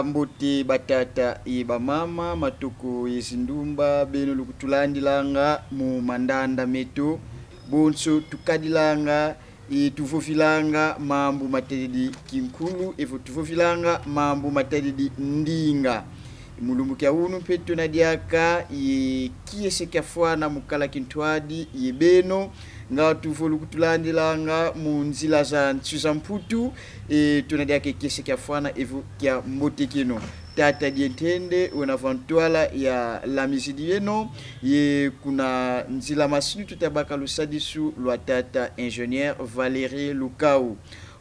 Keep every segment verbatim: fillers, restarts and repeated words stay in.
Mbote batata ye bamama, matoko ye zindumba, beno lukutulandilanga mu mandanda meto, bonso tukadilanga, e tuvovilanga mambu matadidi kinkulu, evo tuvovilanga mambu matadidi ndinga. Mu lumbu kia unu mpe tuna diaka ye kiese kiafwana mu kala kintwadi ye beno, nga tuvo lukutulandilanga mu nzila za nsi za Mputu, e tuna diaka ye kiese kiafwana evo kia mbote kieno. Tata Diantende, wena va ntwala ya lamizidi yeno, ye kuna nzila masini tuta baka lusadisu lwa tata ingénieur Valérie Lukau.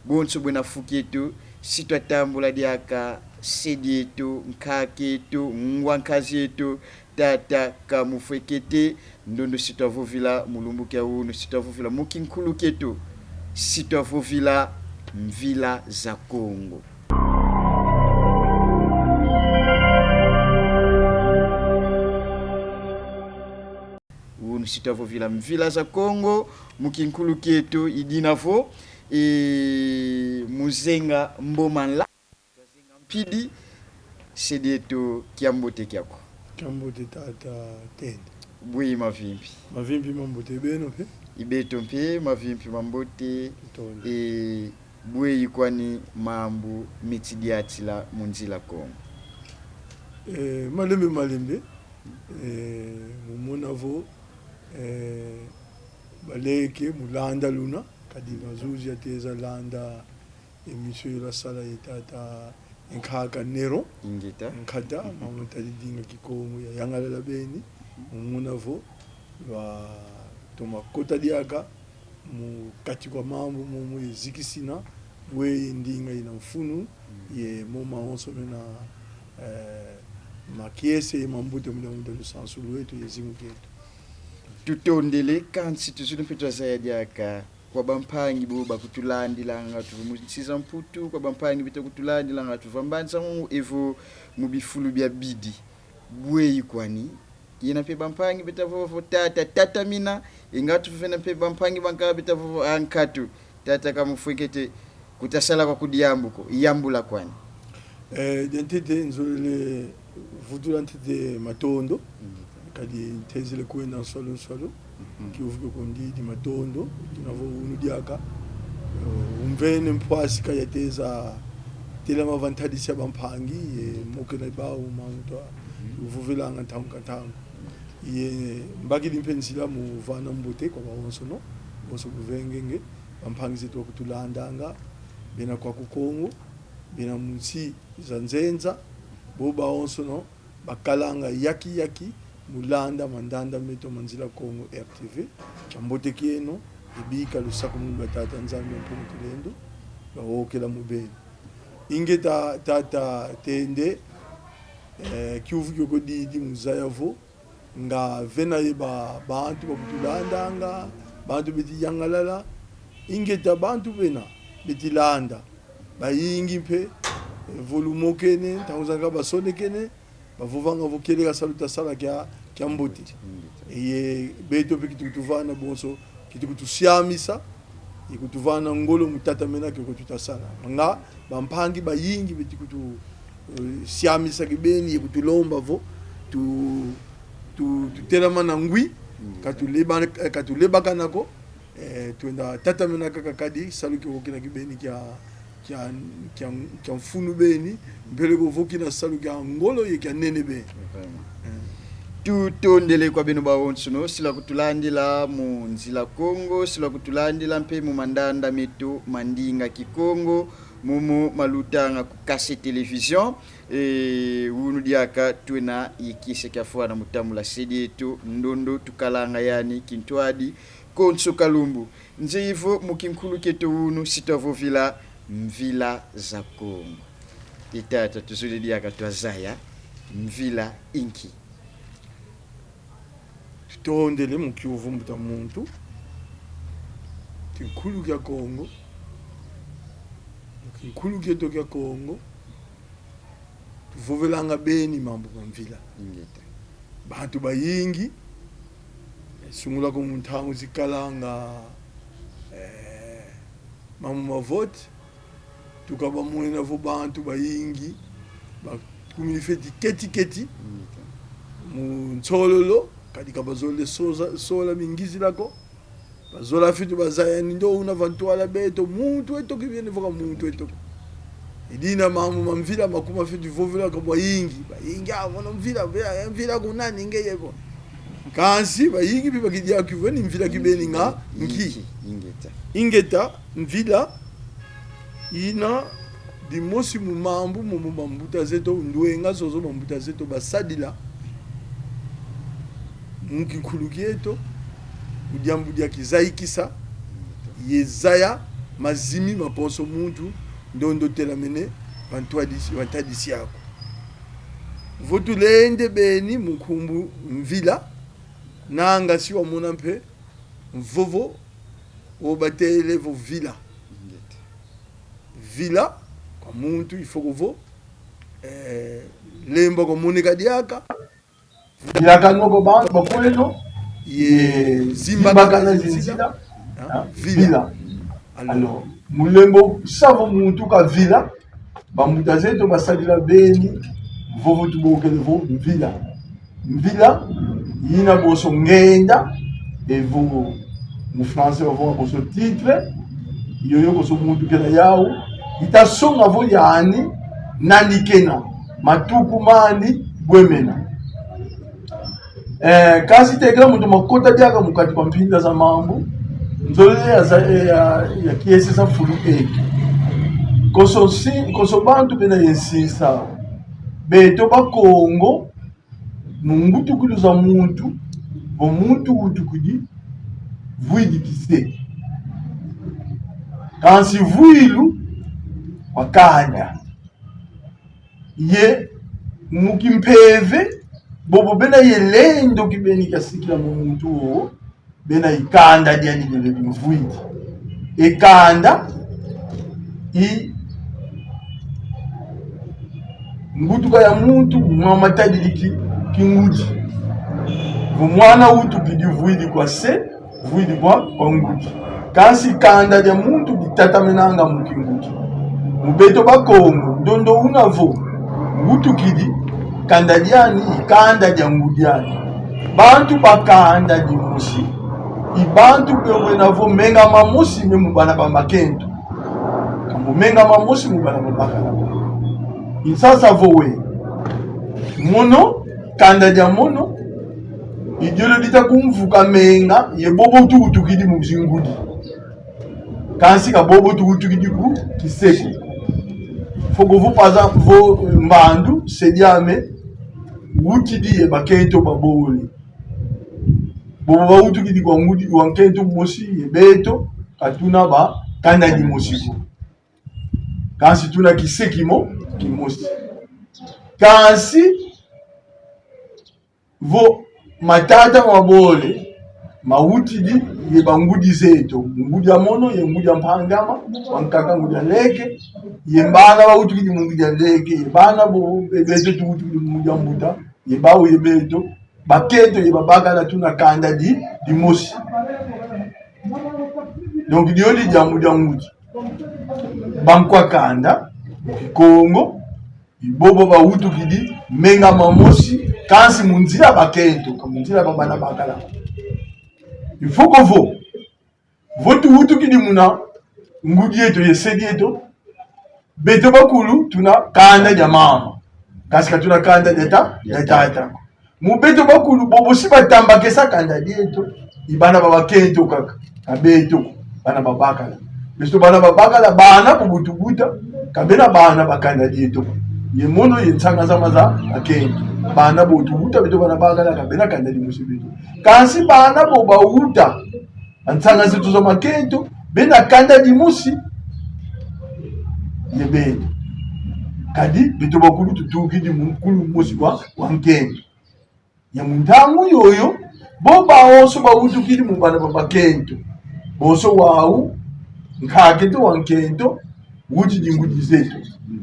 Bonso bwena fu kieto, si twatambula diaka se dieto, nkaka eto, ngwa nkazi eto, tata Kamufwekete, ndondo si twavovila mu lumbu kia unu, si twavovila mu kinkulu kieto, si twavovila mvila za Kongo. Unu si twavovila mvila za Kongo, mu kinkulu kieto i dina vo, e, mu zenga mboma nla, zenga mpidi, se dieto kiambote kiaku. Kiambote tata Tende. Bweyi mavimpi? Mavimpi mambote, beno mpe? I beto mpe mavimpi mambote. Tutondo. E, bweyi kwani mambu meti diatila mu nzila Kongo? E, malembe malembe. E, mu mona vo, e, baleke mu landa luna, kadi mazuzi yateza landa émission yo lwasala ye tata nkaka Nero. Ingeta. Nkata, mambu matadidi ndinga Kikongo yayangalala beni. Mu mona vo lwatoma kota diaka mu kati kwa mambu momo ye zikisina bwe ye ndinga yina mfunu, ye mo mawonso mena, eh, makiese ye mambuta mu diambu dia lusansu lweto ye zimu kieto. Tutondele, kansi tuzolele mpe twazaya diaka kwa bampangi bo bakutulandilanga, tuvo mu nsi za Mputu, kwa bampangi beta kutulandilanga, tuvo Mbanza Kongo, evo mu bifulu biabidi. Bweyi kwani? Yina mpe bampangi beta vovo tata, tata mina, inga tuvena mpe bampangi bankaka beta vovo ankatu, tata Kamufwekete, kuta sala kwaku diambu ko, yambula kwani. Eh, diantete nzolele vutula ntete matondo. Mm. Kadi ntezele kwenda nswalu nswalu. Mm. Kiuvu kio kondidi matondo. Kina vo unu diaka, eh, umvene mpwasika yateza telama va ntadisi ya bampangi, ye mokena bau mamuta, mm, uvovelanga ntangu ka ntangu. Ye mbakidi mpe nzila mu vana mbote kwa bawonsono, bonso buvengenge, bampangi zeto bakutulandanga, bena kwaku Kongo, bena mu nsi za nzenza, bo bawonsono bakalanga yaki yaki mu landa mandanda meto ma Nzila Kongo R T V. Kiambote kieno, ye bika lusakumunu lwa Tata Nzambi Mpungu Tulendo lwawokela mu beno. Ingeta tata Tende, eh, kiuvu kiokio didi mu zaya vo, nga vena ye ba, bantu bakutulandanga, bantu beti yangalala. Ingeta, bantu bena beti landa, bayingi mpe, eh, vo lumokene, ntangu zankaka basonekene, bavovanga vo kieleka salu tasala kia, kia mbote. Ingeta. Ye beto mpe keti kutuvana bonso, keti kutusiamisa, ye kutuvana ngolo mu tatamana kiokio tuta sala. Nga bampangi bayingi beti kutu, eh, siamisa kibeni ye kutulomba vo tu, tu, tutelamana ngwi, mm, ka tuleba-, eh, ka tulebakana ko, eh, twenda tatamana kaka kadi salu kiokio kina kibeni kia, kia, kia, kia mfunu beni, mpeleko vo kina salu kia ngolo ye kia nene beni. Vraiment. Eh. Tutondele kwa beno bawonsono, si lwakutulandila mu Nzila Kongo, si lwakutulandila mpe mu mandanda meto ma ndinga Kikongo, momo malutanga ku Kase Télévision. E, unu diaka twena ye kiese kiafwana mu tambula se dieto, ndondo tukalanga yani kintwadi konso kalumbu. Nzeye vo mu kinkulu kieto unu si twavovila mvila za Kongo. E tata, tuzolele diaka twazaya, mvila i nki? Tutondele mu kiuvu mbuta muntu. Kinkulu kia Kongo, mu kinkulu kieto kia Kongo, tuvovelanga beni mambu ma mvila. Ingeta. Bantu bayingi, eh, sungula ko mu ntangu zikalanga, eh, mambu ma vote, tuka bamwena vo bantu bayingi Bakumini fioti keti-keti mu nsololo, kadi ka bazolele soza-, sola mingizila ko. Bazola fioti bazaya ni ndo una va ntwala beto, muntu eto kibeni vo ka muntu eto. I dina mambu ma mvila makuma fioti vovila kwa bayingi. Bayingi: "Ah, mono mvila, mvila, mvila kuna ni ngeye ko." Kansi bayingi mpe bakidia kivo ni mvila kibeni nga nki. Inki, ingeta. Ingeta, mvila ina dimosi mu mambu momo bambuta zeto, ndwenga zozo bambuta zeto basadila mu kinkulu kieto, mu diambu dia kizayikisa ye zaya mazimi ma konso muntu, ndondo telamene va ntwadisi-, va ntadisi aku. Vo tulende beni mu nkumbu mvila, nanga si wamona mpe mvovo wo batele vo vila. Vila kwa muntu, il faut que vo, eh, lemba kwa moneka diaka. Diaka noko ba, bakweno. Ye zimbakana zinzila. Ah, vila. Vila. Alors, alors, mu lembo sa vo muntu kavila, bambuta zeto basadila beni mvovo tubokele vo mvila. Mvila ina bonso ngenda, evo mu français bavovanga bonso titre, yoyo bonso muntu kena yau, ita songa vo yani nani kena, matuku mani, bwe mena. Eh, kansi tekila muntu makota diaka mu kati kwa mpinda za mambu, nzolele ya za-, ya, ya kiese za fulu eki. Konso si-, konso bantu bena ye nsinsa. Beto Bakongo, mu mbutukulu za muntu, vo muntu wutukidi, vwidi kise. Kansi vwilu kwa kanda. Ye mu kimpeve, bobo bena ye lendo kibeni kia sikila mu muntu wo, bena i kanda diani diole dimvwidi. E kanda i mbutuka ya muntu mwa matadidi ki-, kingudi. Vo mwana wutukidi, vwidi kwa se, vwidi kwa, kwa ngudi. Kansi kanda dia muntu ditataminanga mu kingudi. Mu beto Bakongo, ndondo una vo wutukidi, kanda diani i kanda dia ngudi ani. Bantu ba kanda dimosi i bantu bena vo menga mamosi me mu bana ba makento, ka mu menga mamosi mu bana ba bakala. I nsasa vo we, mono, kanda dia mono i diolo dita kumvuka menga ye bobo tuwutukidi mu zingudi. Kansi ka bobo tuwutukidi ku kise ko. Faut que vo paza vo mbandu, se diame, wutidi ye bakento babole. Bobo bawutukidi kwa ngudi, kwa nkento mosi ye beto, ka tuna ba kanda dimosi ko. Kansi tuna kise kimo-, kimosi. Kansi vo matata mabole mawutidi ye bangudi zeto, ngudi a mono ye ngudi a mpangi ama, bankaka ngudi a nleke, ye bana bawutukidi mu ngudi a nleke, ye bana bo-, be-, beto tuwutukidi mu ngudi a mbuta, ye bau ye beto, bakento ye babakala tuna kanda di-, dimosi. Donc, diodi diambu dia ngudi. Bankwa kanda, Kikongo, i bobo bawutukidi menga mamosi, kansi mu nzila bakento, ka mu nzila ba bana bakala. Il faut que vo, vo tuwutukidi muna ngudi eto ye se dieto, beto bakulu tuna kanda dia mama, kansi ka tuna kanda dia ta-, dia tata. Mu beto bakulu, bobo si batambakesa kanda dieto, i bana ba bakento kaka, ka beto ko, bana babakala. Beto bana babakala, bana bobo tubuta, ka bena bana ba kanda dieto ko. Ye mono ye nsanga zama za bakento. Bana bo tubuta, beto bana bakala, ka bena kanda dimosi beto. Kansi bana bo bawuta, bansanga zeto za makento, bena kanda dimosi ye beto. Kadi beto bakulu tutukidi mu nkulu mosi wa, wa nkento. Ya mu ntangu yoyo, bo bawonso bawutukidi mu bana ba bakento. Bonso wau, nkaka eto wa nkento, wutidi ngudi zeto.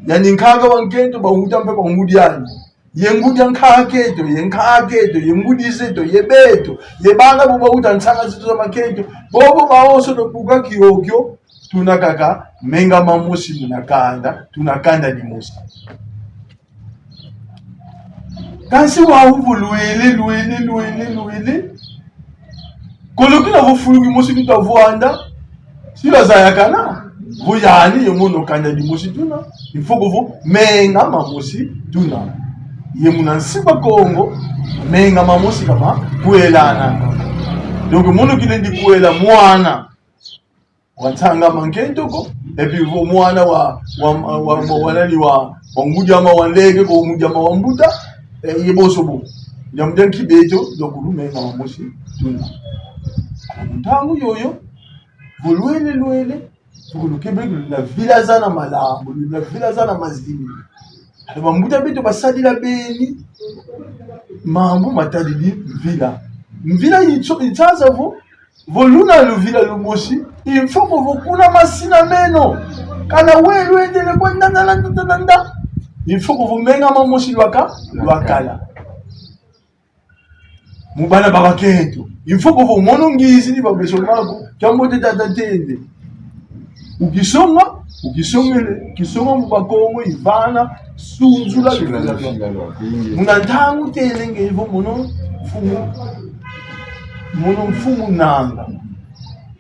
Yani nkaka wa nkento, bawuta mpe kwa ngudi ani. Ye ngudi a nkaka eto, ye nkaka eto, ye ngudi zeto, ye beto, ye bana bo bawuta nsanga zeto za makento, bobo bawonso na buka kiokio, tuna kaka menga mamosi muna kanda, tuna kanda dimosi. Kansi wau vo lwele, lwele, lwele, lwele. Kolo kina vo fulu kimosi tuta vwanda, si lwazayakana vo yani ye mono kanda dimosi tuna, il faut que vo menga mamosi tuna. Ye muna nsi a Kongo, menga mamosi ka makwelana. Donc, mono kilendi kwela mwana wa nsanga mankento ko, et puis vo mwana wa, wa, wa, wa, wa nani, wa, wa ngudi ama wa nleke ko, ngudi ama wa mbuta, eh, ye bonso bo. Diambu dia nki beto, donc lumenga mamosi tuna. Ntangu yoyo, vo lwele, lwele, tuku lukebe luna vilazana malambu, luna vilazana mazimi. Alors, bambuta beto basadila beni mambu matadidi mvila. Mvila yitso-, yitsaza vo, vo luna luvila lumosi, il faut que vo kuna masina meno. Kana we lwendele kwa nda, nda, nda, nda, nda, nda. Il faut que vo menga mamosi lwaka-, lwakala. Mu bana ba bakento. Il faut que vo mono ngizidi ba beso mako, kiambote tata tende. Ukisonga, ukisongele, kisonga mu Bakongo, ivana, sunzula, sunzula luvila lwa. Luvila lwa, ingi. Muna ntangu tele nge vo mono mfumu, mono mfumu nanga.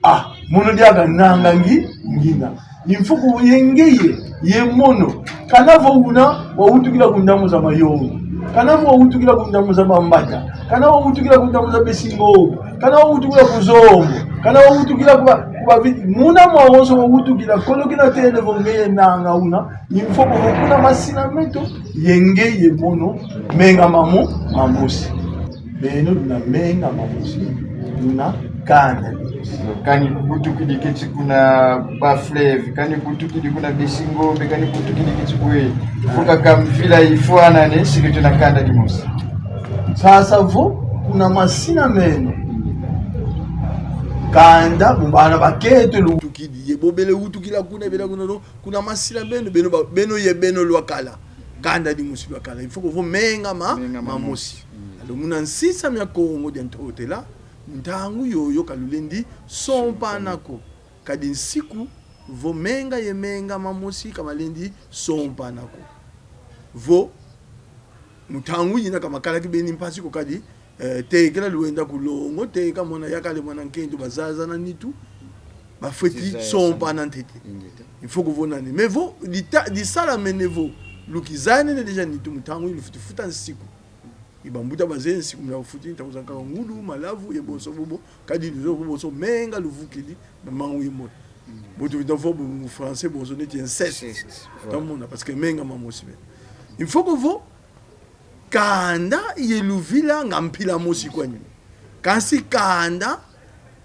Ah, mono diaka nanga ngi-, ngina. Il faut que ye ngeye, ye mono. Kana vo una wawutukila ku ndambu za Mayombe. Kana vo wawutukila ku ndambu za Bambata. Kana wawutukila ku ndambu za Besingo. Kana wawutukila ku Zombo. Kana wawutukila ku ba-, ku ba vi-, muna mawonso wawutukila, kolo kina tele vo ngeye nanga una. Il faut que vo kuna masina meto, ye ngeye mono, menga mamo-, mamosi. Beno luna menga mamosi, luna kanda dimosi. Kani butukidi keti kuna Bas-Fleuve, kani butukidi kuna Besingombe, kani butukidi keti kwe. Vuka ka mvila ifwanane, si ke tuna kanda dimosi. Sasa vo, kuna masina meno. Kanda, mu bana bakento lutukidi, ye bo bele wutukila kuna, bele kuna, no, kuna masina meno, beno ba-, beno ye beno lwakala. Kanda dimosi lwakala. Il faut que vo menga ma-, menga mamosi. Mamosi. Mm. Alors, muna nsi ame a Kongo dia Ntotela, ntangu yoyo ka lulendi sompana ko. Kadi nsiku, vo menga ye menga mamosi ka malendi sompana ko. Vo, mu ntangu yina ka makala kibeni mpasi ko kadi, eh, tekela lwenda ku longo, teka mwana yakala mwana nkento bazayazana nitu, bafweti sompana ntete. Ingeta. Il faut que vo nani. Mais vo, dita-, disalamene vo, lukizayanene déjà nitu mu ntangu yi lufweti futa nsiku. I bambuta bazeye nsiku muna futi, ntangu zankaka ngulu, malavu, ye bonso bobo, kadi luzo bobo so menga luvukidi, ba mangu ye moto. Mm. Bo tuvita vo bu français bonso neti inceste. Inceste, voilà. Tamona, parce que menga mamosi be. Il faut que vo, kanda ye luvila nga mpila mosi kwani. Kansi kanda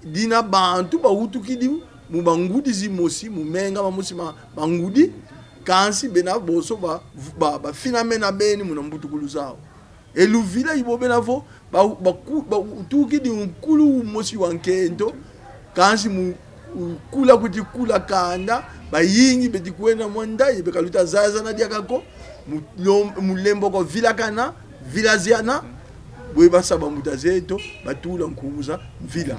dina bantu bawutukidi mu bangudi zimosi, mu menga mamosi ma, mangudi, kansi bena bonso ba, ba, bafinamena beni muna mbutukulu zau. E luvila i bo bena vo, ba, ba ku-, ba utukidi nkulu umosi wa nkento, kansi mu, mu kula kuti kula kanda, bayingi beti kwenda mwanda, ye beka luta zayazana diaka ko, mu lom-, mu lembo kwa vilakana, vilaziana, bwe basa bambuta zeto, batula nkumbu za mvila.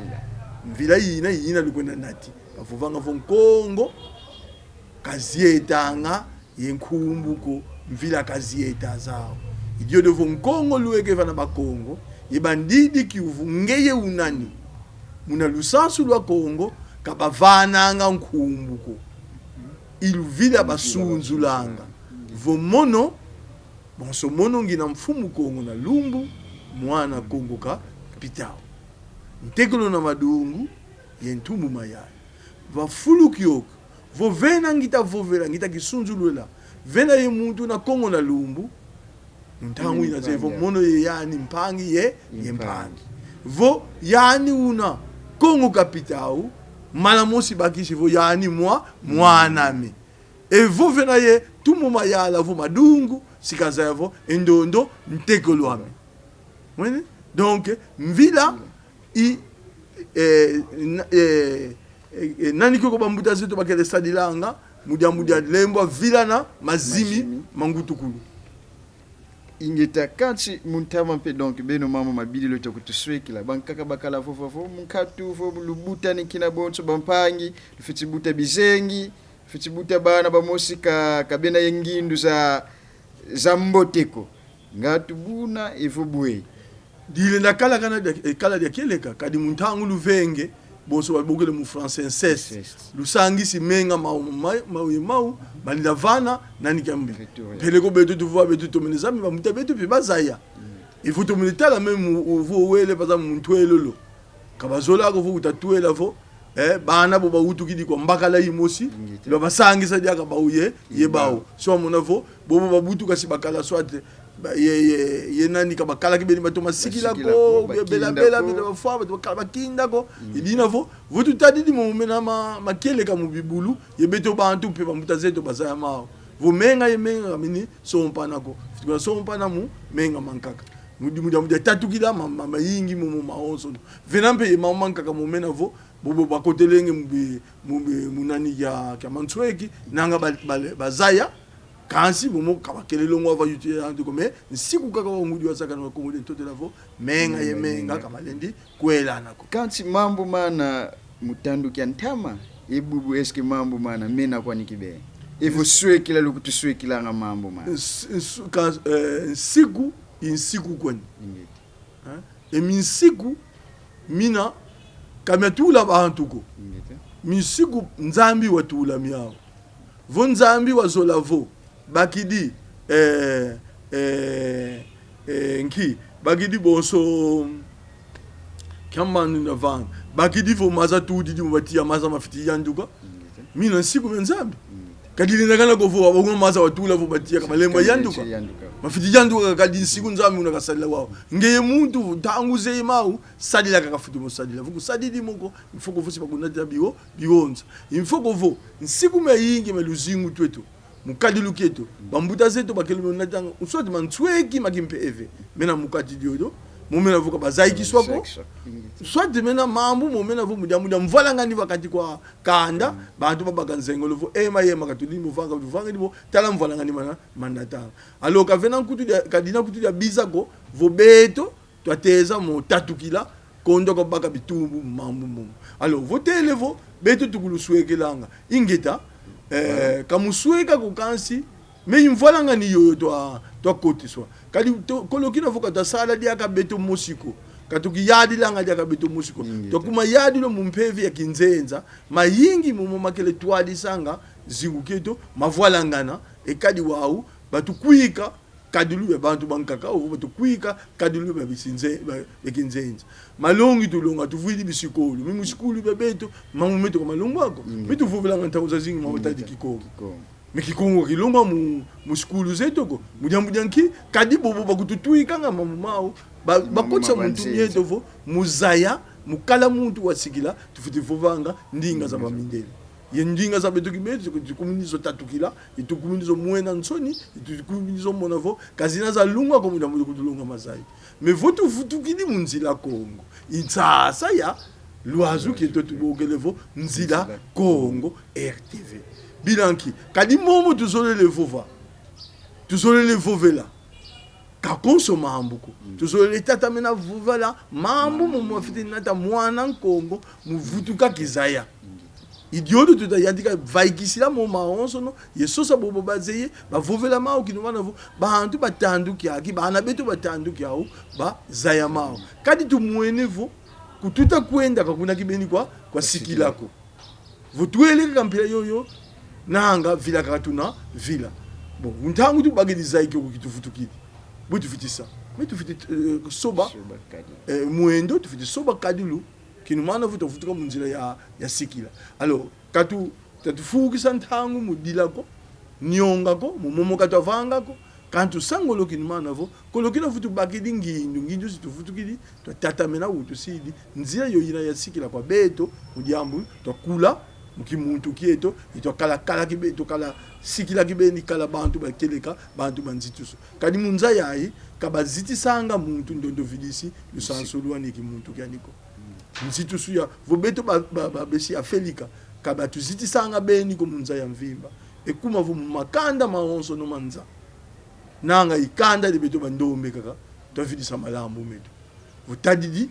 Mvila yina, yina lukwenda nati. Bavovanga vo Nkongo kazietanga ye nkumbu ko, mvila kazieta zau. I diodio vo Nkongo lweke vana Bakongo, ye bandidi kiuvu ngeye unani. Muna lusansu lwa Kongo, ka bavananga nkumbu ko. I luvila basunzulanga. Vo mono, bonso mono ngina Mfumu Kongo na Lumbu, mwana Kongo ka Pitau. Ntekolo na Madungu, ye Ntumbu Mayala. Va fulu kiokio, vo vena ngita vovela, ngita kisunzulula, vena ye muntu na Kongo na Lumbu, ntangu ina zeye vo mono ye yani mpangi ye, ye mpangi. Vo yani una Kongo ka Pitau, mbala mosi bakisi vo yani mwa-, mwan'ame. E vo vena ye Ntumbu Mayala vo Madungu, si kazaya vo e ndondo ntekolo ame. Mwene? Donc, mvila i, eh, na-, eh, eh, eh, nani kiokio bambuta zeto bakele sadilanga, mu dia, mu dia lembwa vilana mazimi, mazimi ma mbutukulu. Ingeta, kansi mu ntama mpe, donc, beno mambu mabidi lweti kutuswekila. Bankaka bakala vova vo mu nkatu, vo lubutani kina bonso bampangi, lufweti buta bizengi, lufweti buta bana bamosi ka, ka bena ye ngindu za, za mbote ko. Nga tubuna evo bwe. Dilenda kala kana dia, eh, kala dia kieleka, kadi mu ntangu luvenge, bonso babokele mu français inceste. Inceste. Lusangisi menga mau, mau, mau, mau, balenda vana, nani kiambi. Victoria. Mpeleko beto tuvova beto tomene zame, bambuta beto mpe bazaya. Evo tomene tala même mu, uvo wele, par exemple, mu ntwelolo. Ka bazola ko vo uta twela vo, eh, bana bo bawutukidi kwa mbakala yimosi, ingeta, lwabasangisa diaka bau ye, ye bau. Bau. Si wamona vo, bobo babutuka si bakala soit, ba, ye, ye, ye nani ka bakala kibeni batoma sikila ko, sikila ko, ye bela, bakinda bela, ko. Bela bafwa, bato bakala bakinda ko. Ingeta. I dina vo, vo tutadidi mo mena ma, ma kieleka mu bibulu, ye beto bantu mpe bambuta zeto bazaya mau. Vo menga ye menga mini, sompana ko. Fitukula sompana mu, menga mankaka. Mudi, mudi, mudi tatukila ma, ma, mayingi momo mawonso. Vena mpe ye mama mankaka mo mena vo, bobo bakotelenge mu bi-, mu bi-, mu nani ya, kia mansweki, nanga ba, ba, bazaya, kansi momo ka bakele longo ava yuti ya ntu ko, mais nsiku kaka wa ngudi wasakana wa Kongo dia Ntotela vo, menga ye menga, menga, menga, ka malendi kwelana ko. Kansi mambu mana mu tandu kia ntama, e bubu, est-ce que mambu mana mena kwani kibe? Evo swekila lukutuswekilanga mambu mana. Ns-, ns-, ka-, eh, nsiku, i nsiku kwani. Ingeta. Hein? E minsiku mina ka miatula bantu ko. Ingeta. Minsiku Nzambi watula miau. Vo Nzambi wazola vo, bakidi, eh, eh, eh, nki, bakidi bonso, kiamanu na vana. Bakidi vo maza tudidi mu batiya, maza mafweti yanduka. Ingeta. Mina nsiku mia Nzambi. Ingeta. Kadi lenda kana ko vo, abongo maza watula vo batiya, ka malemba yanduka. Ka malemba yanduka. Mafweti yanduka, kadi nsiku Nzambi una kasadila wau. Ngeye muntu, ntangu zeye mau, sadila kaka fweti mo sadila. Vo kusadidi mo ko, il faut que vo si bakunata bio, bionza. Il faut que vo, nsiku miayingi mia luzingu lweto, mu kadilu kieto, bambuta zeto bakele mo natanga, soit mansweki ma kimpeve mena mu kati diodio, mo mena vo ka bazayikiswa ko. Soit mena mambu mo mena vo mu diambu dia mvwalangani va kati kwa kanda, bantu babaka nzengolo vo, eh, mayema ka tudi mo vanga, tuvanga ni mo, tala mvwalangani mana, manatanga. Alors ka vena nkutu dia, ka dina nkutu dia biza ko, vo beto twateza mo tatukila, kondo kabaka bitumbu mambu momo. Alors, vo tele vo, beto tukuluswekelanga. Ingeta, eh, ka mu sweka ko kansi, mais i mvwalangani yoyo twa, twakotiswa. Kadi to, kolo kina vo ka twasala diaka beto mosi ko. Ka tukiyadilanga diaka beto mosi ko. Ingeta. Twakuma yadilu mu mpeve ya kinzenza, mayingi momo makele twadisanga zingu kieto, mavwalangana, e kadi wau, batukwika kadilu bia bantu bankaka, ovo batukwika kadilu bia bisinze-, bia, bia kinzenza. Malongi tulonga, tuvwidi bisikulu. Mi mu sikulu bia beto, mambu meto ka malongwa ko. Ingeta. Mi tuvovelanga ntangu zazingi mambu matadi Kikongo. Kikongo. Mi Kikongo kilongwa mu, mu sikulu zeto ko. Mu diambu dia nki, kadi bobo bakututwikanga mambu mau. Ba, mambu bakotisa ma muntu nzenza. Mieto vo, mu zaya, mu kala muntu wasikila, tufweti vovanga ndinga za bamindele. Ye ndinga za beto kibeto, tukumini zo tatukila, ye tukumini zo mwena nsoni, ye tukumini zo mona vo, ka zina za lunga ko mu diambu dia kutulonga mazayi. Mais vo tuvutukidi mu Nzila Kongo, i nsasa ya lwazu kieto tubokele vo Nzila Kongo R T V. Bila nki, kadi momo tuzolele vova. Tuzolele vovela. Ka konso mambu ko. Mm. Tuzolele tatamena vovela mambu momo mafweti nata mwana Nkongo mu vutuka kizaya. Mm. I diodio tuta yantika vaikisila mo mawonsono, ye sosa bobo bazeye, bavovela mau kinumana vo, bantu ba tandu kiaki, bana beto ba tandu kiau, bazaya mau. Kadi tumwene vo, kututa kwenda ka kuna kibeni kwa, kwa sikila ko. Vo twele kaka mpila yoyo, nanga vila kaka tuna vila. Bon, ntangu tubakidi zayi kiokio kituvutukidi. Bwe tufweti sa. Mais tufweti, eh, soba. Soba kadi. Eh, mwendo, tufweti soba kadilu. Kinumana vo twavutuka mu nzila ya, ya sikila. Alors, ka tu, ka tufukisa ntangu mu dila ko, nyonga ko, mu momo ka twavanga ko, kansi tusa ngolo kinumana vo, kolo kina vo tubakidi ngindu, ngindu si tuvutukidi, twatatamena utusidi, nzila yoyina ya sikila kwa beto, mu diambu, twakula, mu kimuntu kieto, ye twakala, kala kibe-, twakala sikila kibeni, kala bantu ba kieleka, bantu ba nzitusu. Kadi mu nza yayi, ka bazitisanga muntu ndondo vidisi, lusansu lwani kimuntu kiani ko. Nzitusu ya, vo beto ba, ba, ba, besi Afelika, ka batuzitisanga beni ko mu nza ya mvimba. E kuma vo mu makanda mawonsono ma nza. Nanga i kanda dia beto bandombe kaka, twavidisa malambu meto. Vo tadidi,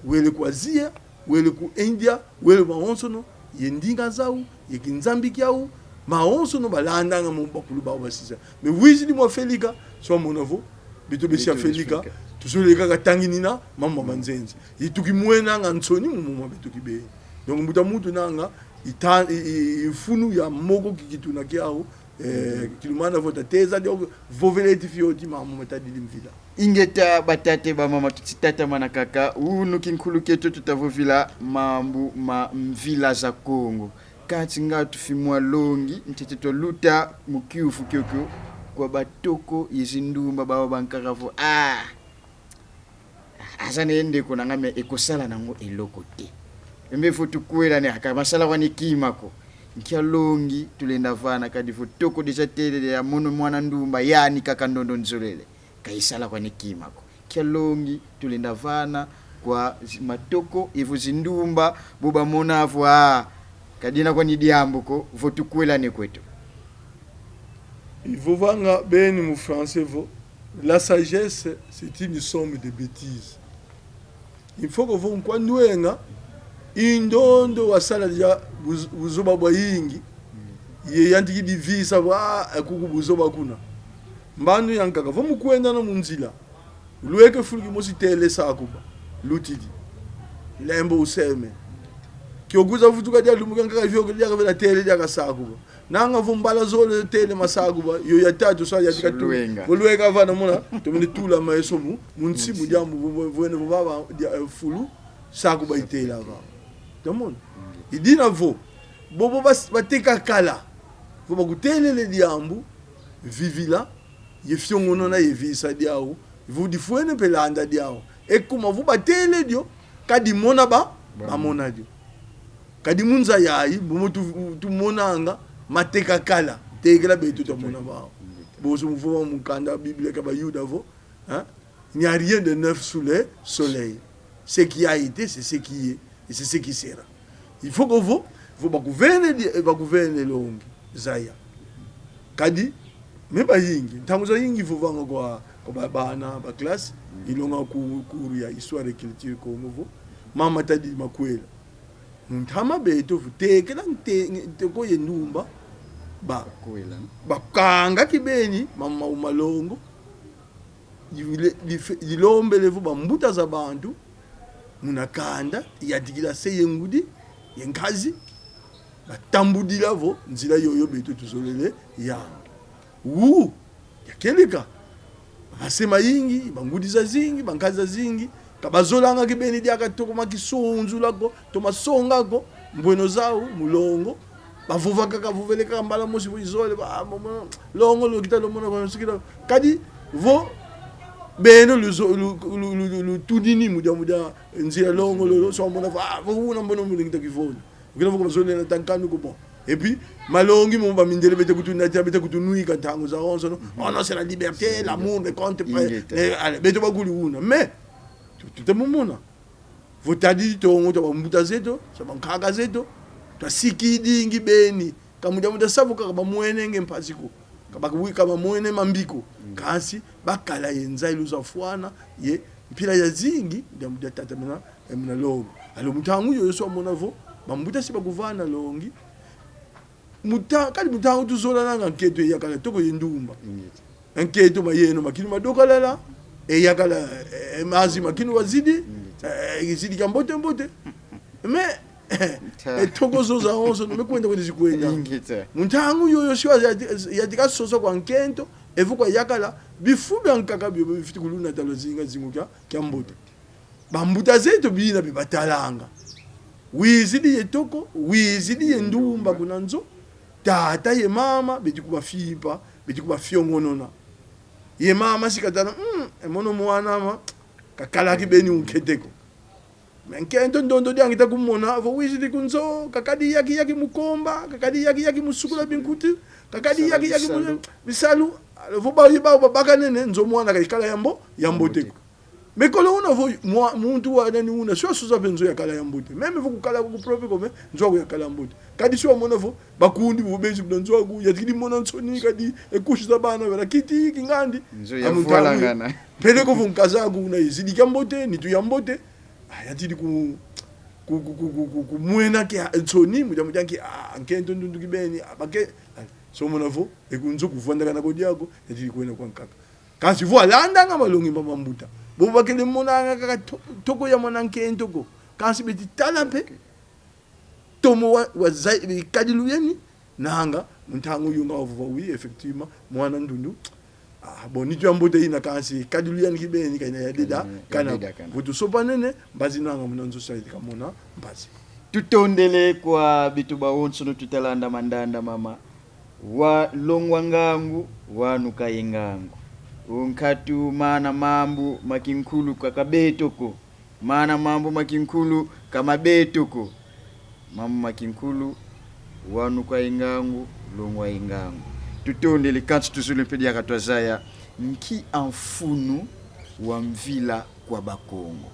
wele ku Azia, wele ku India, wele mawonsono, ye ndinga zau, ye kinzambi kiau, mawonsono balandanga mo bakulu bau basisa. Mais wizidi mu Afelika, si wamona vo, Beto besi ya Afrika, tuzolele kaka tanginina mambu ma nzenza. Ye tukimwenanga nsoni mu moma beto kibeni. Donc mbuta muntu nanga, ita-, i, i, i mfunu ya moko ki kituna kiau, eh, kilumana vo tateza dio, vovele ti fioti mambu matadidi mvila. Ingeta, batata, bamama, tutitatamana kaka, unu kinkulu kieto tutavovila mambu ma mvila za Kongo. Kansi nga tufimwa longi, ntete twaluta mu kiuvu kiokio kwa batoko ye zindumba bau bankaka vo: ah, aza nde ndeko na nga, mais ekosala na ngo eloko te. Mbe vo tukwelane, aka masala kwani kima ko. Nkia longi tulenda vana, kadi vo toko déjà telele ya mono mwana ndumba, yani kaka ndondo nzolele, ka isala kwani kima ko. Nkia longi tulenda vana kwa zi-, matoko evo zindumba, bo bamona vo, ah, ka dina kwani diambu ko, vo tukwelane kweto? Ivovanga beni mu français vo: la sagesse, c'est une somme de bêtises. Il faut que vo nkwa ndwenga, i ndondo wasala dia buz-, buzoba bwayingi, ye yantikidi visa vo: ah, kuku buzoba kuna. Mbandu ya nkaka, vo mu kwendana mu nzila, lweke fulu kimosi tele sakuba, lutidi, lembo useme. Kio kwiza vutuka dia lumbu kia nkaka, vioka diaka vela tele diaka sakuba. Nanga vo mbala zole tele masakuba, yo ya tatu sa ya tika tu. Sulwenga. Vo lweka vana mona, tomene tula meso mu, mu nsi mu diambu, vo, vo, vo, vo, vava, dia, eh, fulu, sakuba itela va. Tomona? I dina vo, bobo bas-, bateka kala, vo bakutelele diambu, vivila, ye fiongonona ye visa diau, vo difwene mpe landa diau. E kuma vo batele dio, ka dimona ba, bamona dio. Kadi mu nza yayi, bu mu tu-, tumonanga mateka kala, tekela beto twamona bau. Bonso mu vova mu mukanda Biblia kia Bayuda vo, hein? Il n'y a rien de neuf sous le soleil. Ce qui a été, c'est ce qui est, et c'est ce qui sera. Il faut que vo, vo bakuvene di-, bakuvene longi, zaya. Kadi, me bayingi, ntangu zayingi vovanga kwa, kwa ba-, bana, ba classe, ilonga ku-, cours ya histoire et culture Kongo vo, mama tadi makwela. Mu ntama beto vo tekela nte-, nteko ye ndumba, ba-, bakwela, bakanga kibeni ma-, ma-, malongo, dile-, dife-, dilombele vo bambuta za bantu, muna kanda, yadikila se ye ngudi, ye nkazi, batambudila vo nzila yoyo beto tuzolele ya. Wu, ya kieleka. Mase mayingi, bangudi zazingi, bankazi zazingi, ka bazolanga kibeni diaka toko ma kisunzula ko, to masonga ko, mbweno zau, mulongo. Bavova kaka, vovele kaka mbala mosi vo izole, ba, mo-, mo-, longo lo kita lo mona kwa sikila. Kadi, vo, beno luzo-, lu-, lu-, lu-, lu-, lutunini mu dia, mu dia nzila longo lo, lo, so mona vo, ah, vo una mbono mu lingita kivoni. Ukina vo ka bazolele na tankanu ko, bon. Et puis, malongi mo bamindele bete kutunata, bete kutunwika ntangu zawonso, no? Oh non, c'est la liberté, l'amour ne compte pas. Ingeta. Eh, allez, beto bakuli una. Mais, tu, tu te mumuna. Vo tadi tongo twa bambuta zeto, twa bankaka zeto, twasikidingi beni. Ka mu diambu dia sa vo kaka bamwenenge mpasi ko. Ka ba-, ka bamwene mambi ko. Mm. Kansi, bakala ye nza iluza fwana, ye mpila yazingi, diambu dia tatamana, eh, muna longo. Alors, mu ntangu yoyo so mona vo, bambuta si bakuvana longi. Muta-, kadi mu ntangu tuzolananga nkento ye yakala toko ye ndumba. Ingeta. Nkento mayeno makinu madokalala, e yakala, eh, mazi makinu wazidi, eh, izidi kia mbote mbote. Mais, eh, toko zo zawonso, me kwenda kwenda zikwenda. Ingeta. Mu ntangu yoyo si wa yadi-, yadika sosa kwa nkento, evo kwa yakala, bifu bia nkaka bio bifwete kulunata lwazinga zingu kia, kia mbote. Bambuta zeto bina bibatalanga. Wizidi ye toko, wizidi ye ndumba kuna nzo, tata ye mama, beti kubafimpa, beti kubafiongonona. Ye mama si katala, mm, e mono mwana ama, kakala kibeni unkete ko. Mais nkento ndondo diangi ta kumona, vo wizidi ku nzo, kakadi yaki yaki mu komba, kakadi yaki yaki mu sukula binkuti, kakadi yaki yaki mu bisalu. Vo ba, ba, ba, bakanene, nzo mwana ka ikala ya mbo-, ya mbote ko. Mais kolo una vo mwa-, muntu wa nani una, si wasosa mpe nzo yakala ya mbote. Même vo kukala ku propre ko, mais nzo aku yakala ya mbote. Kadi si wamona vo bakundi vo bezi kuna nzo aku, yatidi mona nsoni, kadi e couche za bana bela kiti, kingandi. Nzo ya muntu vwalangana. Peleko vo nkaza aku una izidi kia mbote, nitu ya mbote. Ah, yatidi ku-, ku-, kumwena kia nsoni, mu dia, mu dia nki, ah, nkento ndundu kibeni, ah, bake, ah, so mona vo, e ku nzo kuvwandakana ko diaku, yatidi kwenda kwa nkaka. Kansi vo alandanga malongi ma bambuta, bo bakele monanga kaka to-, toko ya mwana nkento ko. Kansi beti tala mpe tomo wa, wa zai-, kadilu yeni, nanga, mu ntangu yunga wavova, oui, effectivement, mwana ndundu. Ah, bon, nitu ya mbote yina, kansi kadilu yandi kibeni ka yina ya deda, kana. Kana, ya deda kana. Vo tusompanene, mbazi nanga muna nzo sa yeti kamona mbazi. Tutondele kwa beto bawonsono tutalanda mandanda mama. Wa longwa ngangu, wa nuka ye ngangu. O nkatu mana mambu ma kinkulu ka ka beto ko. Mana mambu ma kinkulu ka ma beto ko. Mambu ma kinkulu, wa nuka ye ngangu, longwa ye ngangu. Tutondele, kansi tuzolele mpe diaka twazaya nki amfunu wa mvila kwa Bakongo.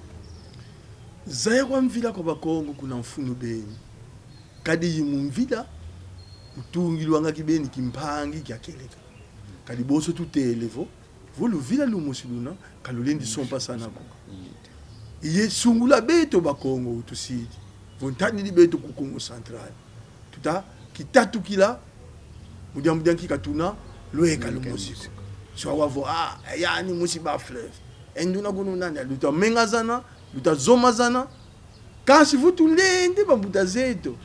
Zaya kwa mvila kwa Bakongo kuna mfunu beni. Kadi yi mu mvila, utungilwanga kibeni kimpangi kia kieleka. Kadi bonso tutele vo, vo luvila lumosi luna, ka lulendi sompasana ko. Ye sungula beto Bakongo utusidi. Vo ntadidi beto ku Kongo Central, tuta kitatukila, mu diambu dia nki? Ka tuna lweka lumosi ko. Swa wavo, ah, yani musi ba fleuve. E nduna kunu nani, luta mengazana, luta zomazana. Kansi vo tulende bambuta zeto,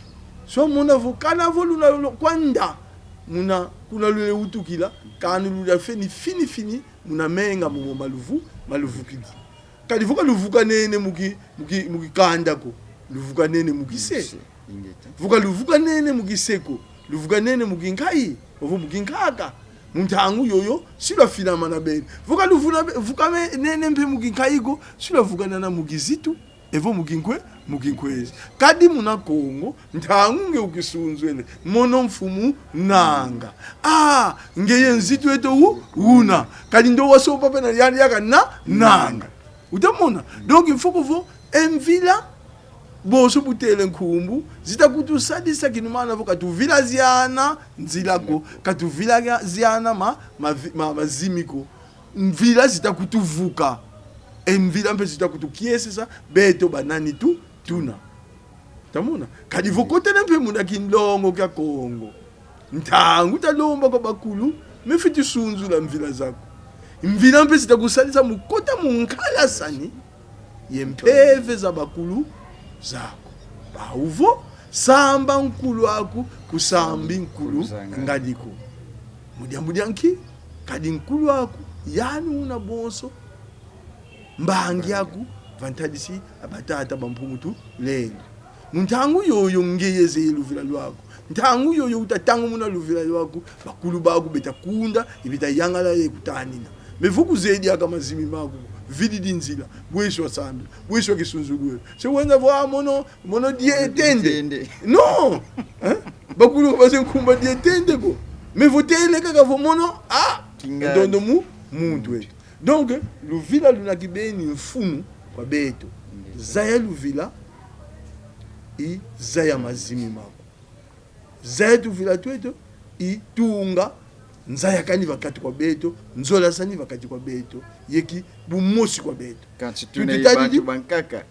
swa mona vo kana vo luna lo-, kwanda muna kuna lwele wutukila, kani luna feni fini fini muna menga momo ma luvu-, ma luvukidi. Kadi vo ka luvukanene mu ki-, mu ki-, mu kikanda ko, luvukanene mu kise. Mu kise, ingeta. Vo ka luvukanene mu kise ko, luvukanene mu kinkayi, ovo mu kinkaka. Mu ntangu yoyo, si lwafinamana beni. Vo ka luvuna be-, vukanene mpe mu kinkayi ko, si lwavukanana mu kizitu, evo mu kinkwe-, mu kinkwezi. Kadi muna Kongo, ntangu nge ukisunzwele, mono mfumu nanga. Ah, ngeye nzitu eto u-, una. Kadi ndo wasompa mpe na yandi yaka na-, nanga. Uta mona? Donc, il faut que vo, e mvila, bonso butele nkumbu, zita kutusadisa kinumana vo ka tuvilaziana nzila ko, ka tuvilaziana ma-, ma-, ma-, mazimi ko. Mvila zita kutuvuka. E mvila mpe zita kutukiesesa, beto banani tu-, tuna. Ta mona? Kadi vo kotele mpe muna kinlongo kia Kongo, ntangu ta lomba kwa bakulu, me fwiti sunzula mvila zaku. Mvila mpe zita kusadisa mu kota mu nkalasani ye mpeve za bakulu zaku. Bau vo, samba nkulu aku, kusambi nkulu ngani ko. Mu diambu dia nki? Kadi nkulu aku, yani una bonso mbangi aku, va ntadisi a batata ba Mpungu Tulendo. Mu ntangu yoyo ngeye zeye luvila lwaku. Ntangu yoyo uta tangumuna luvila lwaku, bakulu baku beta kunda, ye beta yangala ye kutanina. Mais vo kuzeye diaka mazimi maku, vididi nzila, bweso wa sambila, bweso wa kisunzululu. Se wenza vo, ah, mono, mono dietende. Dietende. Non! Hein? Bakulu baze nkumbu a dietende ko. Mais vo tele kaka vo mono, ah, kingandi. Ndondo mu, muntu eto. Donc, luvila luna kibeni mfunu kwa beto. Ndio. Zaya luvila, i zaya mazimi maku. Zaya tuvila tweto, i tunga nzayakani va kati kwa beto, nzolasani va kati kwa beto, ye kibumosi kwa beto. Kansi tuna ye bantu bankaka.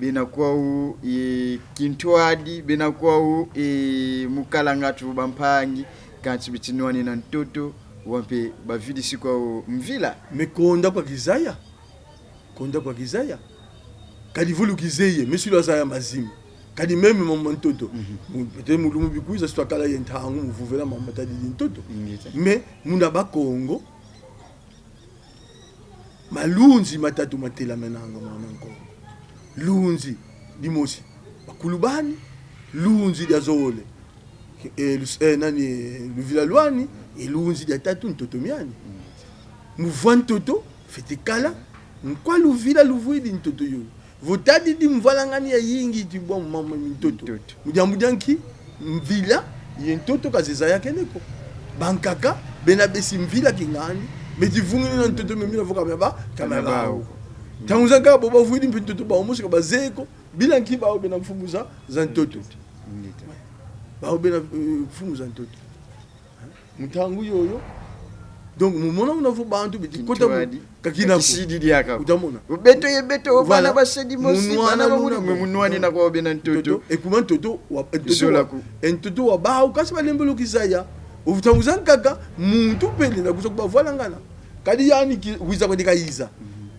Bena kwau e kintwadi, bena kwau e mu kalanga tu bampangi, kansi beti nwanina ntoto, wau mpe bavidisi kwau mvila. Mais konda kwa kizaya. Konda kwa kizaya. Kadi vo lukizeye, mais si lwazaya mazimi. Kadi même mama ntoto. Mhm. Mu-, peut-être mu lumbu kikwiza si twakala ye ntangu mu vovela mama matadidi ntoto. Ingeta. Mais muna Bakongo, malunzi matatu matelamenanga mwana Nkongo. Lunzi dimosi, bakulu bani, lunzi dia zole, e, lus-, e, nani, luvila lwani, e lunzi dia tatu, ntoto miani. Mu vwa ntoto, fwete kala nkwa luvila luvwidi ntoto yoyo. Vo tadidi mvwalangani yayingi iti bwa mu mama mi ntoto. Ntoto. Mu diambu dia nki? Mvila ye ntoto ka zizayakene ko. Bankaka, bena besi mvila kingandi, beti vunginina ntoto, mais mina vo ka mia ba-, ka mia bau. Ka mia bau. Ntangu zankaka bo bavwidi mpe ntoto bau mosi ka bazeye ko, bila nki bau bena mfumu za, za ntoto. Ntoto. Bau bena, eh, mfumu za ntoto. Mu ntangu yoyo. Donc, mu mona una vo bantu beti kota mu, kintwadi, kakina ko. Kakisidi diaka. Uta mona. Beto ye beto, voilà. Bana ba se dimosi, mu nwana bana ba muna muna ko. Mu nwanina kwa bena ntoto. Ntoto, e kuma ntoto wa, e ntoto wa, zola ku. E ntoto wa bau, kansi balembolo kizaya. Uvuta mu zankaka, muntu pele na kusa kubavwalangana. Kadi yani ki-, wiza kwandi kayiza.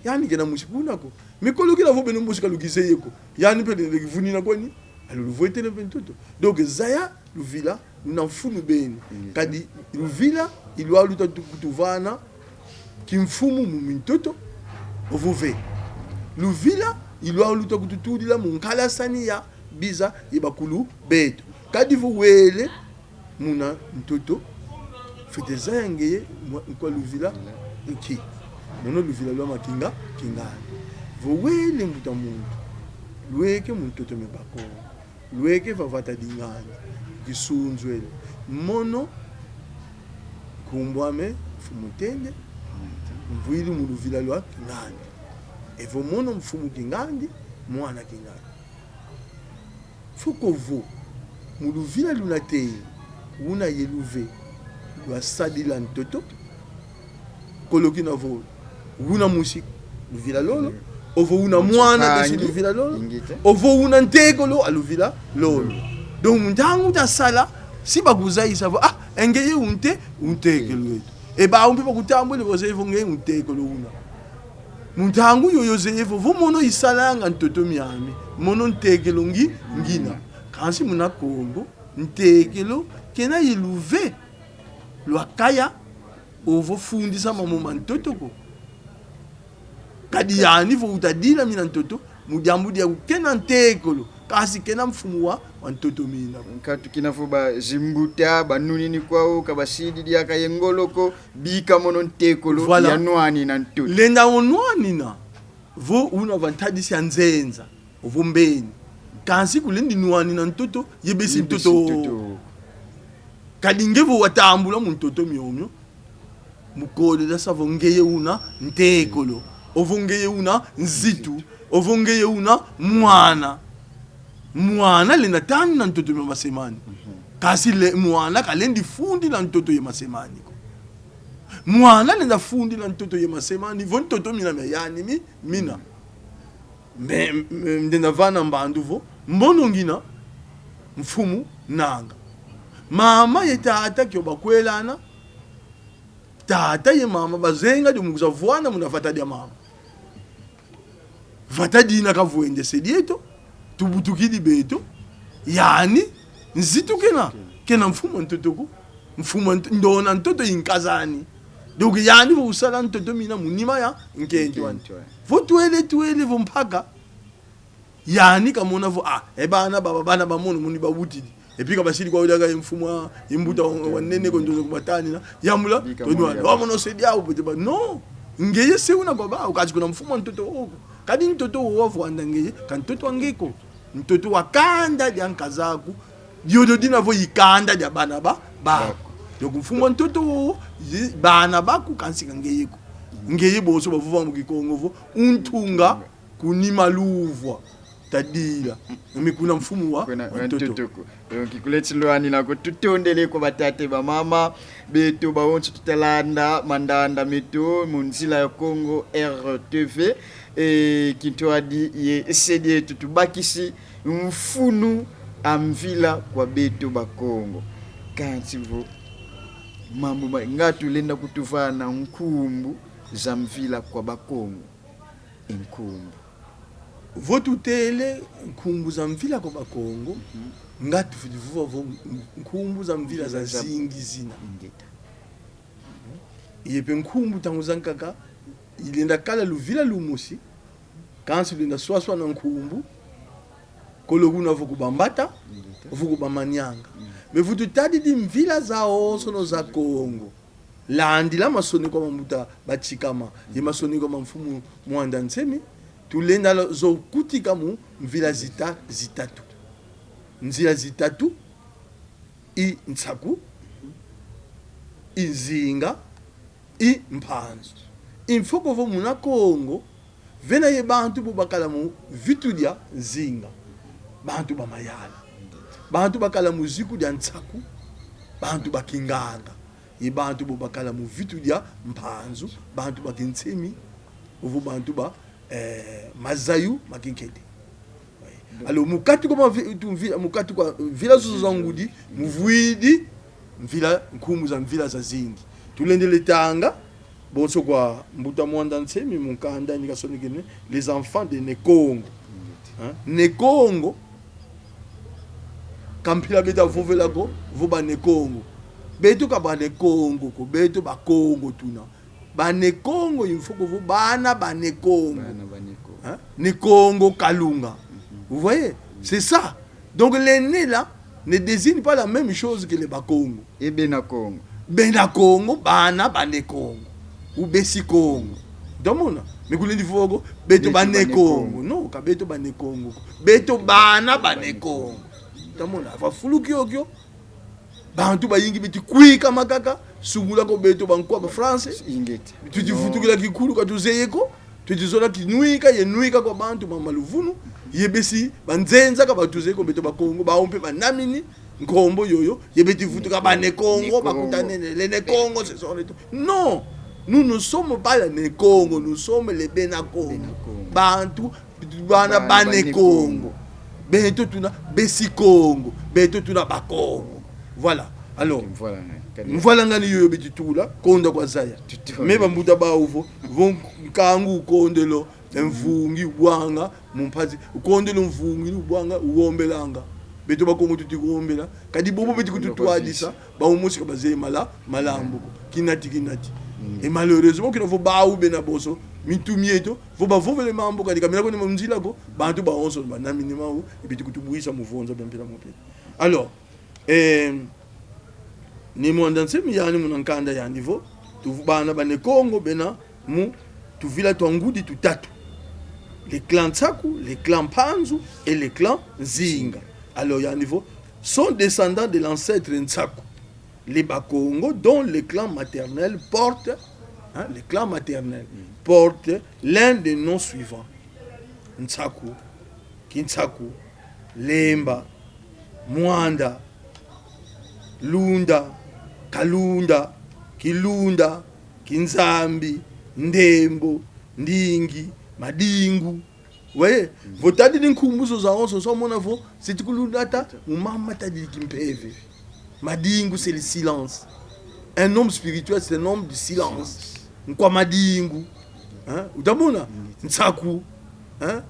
Yandi kena musi kuna ko. Mais kolo kina vo beno mosi ka lukizeye ko, yani mpe lenda kivunina kwani. Alors luvwetele mpe ntoto. Donc zaya luvila luna mfunu beni. Kadi luvila i lwaluta tu-, kutuvana kimfumu mu mintoto, ovo ve. Luvila i lwaluta kututudila mu nkalasani ya biza ye bakulu beto. Kadi vo wele muna ntoto, fwete zaya ngeye mwa-, nkwa luvila nki. Mono luvila lwa makinga, kingandi. Vo wele mbuta muntu, lweke mu ntoto mia Bakongo, lweke va vata di ngandi, kisunzwele. Mono nkumbu ame Mfumu Tende, mvwidi mu luvila lwa kingandi. Evo mono mfumu kingandi, mwana kingandi. Fuko vo, mu luvila luna tei, una ye luve, lwasadila ntoto, kolo kina vo, una musi, luvila lolo, ovo una mwana besi, luvila lolo, ovo una ntekolo a luvila lolo. Donc, mu ntangu utasala, si bakuzayisa vo, ah, e ngeye unte-, untekolo eto. E bawu mpe bakutambula, bazeye vo ngeye untekolo una. Mu ntangu yoyo zeye vo, vo mono isalanga ntoto miami, mono ntekolo ngi-, ngina. Kansi muna Kongo, ntekolo kena ye luve lwa kaya, ovo fundisa mambu ma ntoto ko. Kadi yani vo utadila mina ntoto, mu diambu diaku kena ntekolo, kansi kena mfumu wa, wa ntoto mina. Nkatu kina vo bazimbuta, banunini kwau, ka basidi diaka ye ngolo ko, bika mono ntekolo, voilà, ya nwanina ntoto. Lenda onwanina, vo una va ntadisi ya nzenza, ovo mbeni. Kansi kulendi nwanina ntoto, ye besi ntoto. Kadi nge vo watambula mu ntoto miomio, mu kole dasa vo ngeye una ntekolo, ovo ngeye una nzitu, ovo ngeye una mwana. Mwana lenda tanina ntoto mia masemani. Kansi le, mwana kalendi fundila ntoto ye masemani ko. Mwana lenda fundila ntoto ye masemani, vo ntoto mina mia yani mi-, mina. Mais, mais, ndenda vana mbandu vo, mbono ngina, mfumu nanga. Mama ye tata kio bakwelana, tata ye mama bazenga dio mu kwiza vwana muna vata dia mama. Vata dina kavwende se dieto, tubutukidi beto, yani, nzitu kena, kena mfumu a ntoto ko, mfumu a nto-, ndona ntoto i nkaz'ani. Donc, yani vo usala ntoto mina mu nima ya nkento ani. Nkento ani. Vo twele, twele vo mpaka, yani kamona vo, ah, e bana baba, bana ba mono muni bawutidi. Et puis ka basidi kwau diaka ye mfumu a, ye mbuta wa, wa nene ko ndozo kubatanina. Yambula, bika tonwa, mono ya wa mono se diau pete ba. Non. Ngeye se una kwa bau, kansi kuna mfumu a ntoto wo ko. Kadi ntoto wo wavwanda ngeye, ka ntoto wa nge ko. Ntoto wa kanda dia nkazaku. Diodio dina vo i kanda dia bana ba, ba. Baku. Donc mfumu a ntoto wo, ye, bana baku kansi ka ngeye ko. Ngeye bonso bavova mu Kikongo vo, untunga, kunima luvwa, tadila. Mais kuna mfumu wa, kuna, wa ntoto. Wa ntoto ko. Donc, kuleti lwanina ko, tutondele kwa batata, bamama, beto bawonso tutalanda mandanda meto, mu nzila ya Kongo R T V, e, kintwadi ye se dieto tubakisi mfunu a mvila kwa beto Bakongo. Kansi vo, mambu ma-, nga tulenda kutuvana nkumbu za mvila kwa Bakongo. E nkumbu. Vo tutele nkumbu za mvila kwa Bakongo, mhm, nga tufwete vova vo nkumbu za mvila zazingi zina. Ingeta. Ye mpe nkumbu ntangu zankaka, ilenda kala luvila lumosi, kansi lenda swaswana nkumbu, kolo kuna vo ku Bambata, ingeta, vo ku Bamanianga. Mm. Mais vo tutadidi mvila zawonsono za Kongo, landila masoneko ma mbuta Batshikama, ye masoneko ma mfumu Muanda Nsemi, tulenda lo-, zo kutika mu mvila zita-, zitatu. Nzila zitatu, i Nsaku, i Nzinga, i Mpanzu. I mfoko vo muna Kongo, vena ye bantu bo bakala mu vitu dia Nzinga, bantu ba Mayala. Bantu bakala mu ziku dia Nsaku, bantu ba Kinganga. Ye bantu bo bakala mu vitu dia Mpanzu, bantu ba Kinsemi, ovo bantu ba, eh, mazayu ma kinkete. Alors, mu kati kwa mavi-, tu mvila, mu kati kwa mvila zozo za ngudi, muvwidi mvila, nkumbu za mvila zazingi. Tulendele tanga, Bonso kwa mbuta Muanda Nsemi, mu nkanda yandi kasonekene, les enfants de Ne Kongo. Hein? Ne Kongo, ka mpila beta vovela ko, vo ba Ne Kongo. Beto ka ba Ne Kongo ko, beto Bakongo tuna. Ba Ne Kongo, il faut que vo bana ba Ne Kongo. Bana ba Ne Kongo. Hein? Ne Kongo Kalunga. Vous voyez? C'est ça. Donc les Ne là ne désignent pas la même chose que les Bakongo. Et Bena Kongo. Bena Kongo, bana ba Ne Kongo. Ou Besi Kongo. Tamona? Mais kulendi vova ko, beto ba Ne Kongo. Non, ka beto ba Ne Kongo. Beto bana ba Ne Kongo. Tamona? Va fulu kiokio. Bantu bayingi beti kwikama kaka, sungula ko beto bankwa ba France. Ingeta. Tuti vutukila kikulu ka tuzeye ko. Tuti zola kinwika ye nwika kwa bantu mama luvunu. Ye besi banzenza ka batuzeye ko, beto Bakongo, bau mpe banamini nkombo yoyo, ye beti vutuka ba Ne Kongo, bakutanene, les Ne Kongo, ce sont les... Non, nous ne sommes pas les Ne Kongo, nous sommes les Bena Kongo. Bantu, bana ba Ne Kongo. Beto tuna Besi Kongo, beto tuna Bakongo. Voilà. Alors, mvwalangani yoyo beti tula, konda kwa zaya. Mais bambuta bau vo, vo nkangu ukondelo, e mvungi ubwanga mu mpasi, ukondelo mvungi ubwanga uwombelanga. Beto Bakongo tuti wombela. Kadi bobo beti kututwadisa, bau mosi ka bazeye mala, malambu ko. Kinati, kinati. Et malheureusement, kina vo bau bena bonso mintu mieto, vo bavovele mambu kadi ka mena kwenda mu nzila ko, bantu bawonso banamini mau, beti kutubwisa mu vonza bia mpila mu mpila. Alors, eh, Ne Muanda Nsemi yandi muna nkanda yandi vo, tu bana ba Ne Kongo bena mu tuvila twa ngudi tutatu. Le clan Nsaku, le clan Mpanzu et le clan Nzinga. Alors yandi vo, sont descendants de l'ancêtre Nsaku, les Bakongo, dont le clan maternel porte, hein, le clan maternel porte l'un des noms suivants. Nsaku, Kinsaku, Lemba, Muanda, Lunda, Kalunda, Kilunda, Kinzambi, Ndembo, Ndingi, Madingu. Vous voyez? Vo tadidi nkumbu zo zawonso, so mona vo zeti kulunata mu mama matadidi kimpeve. Madingu, c'est le silence. Un homme spirituel, c'est un homme du silence. Nkwa Madingu. Hein? Utamona? Nsaku. Hein?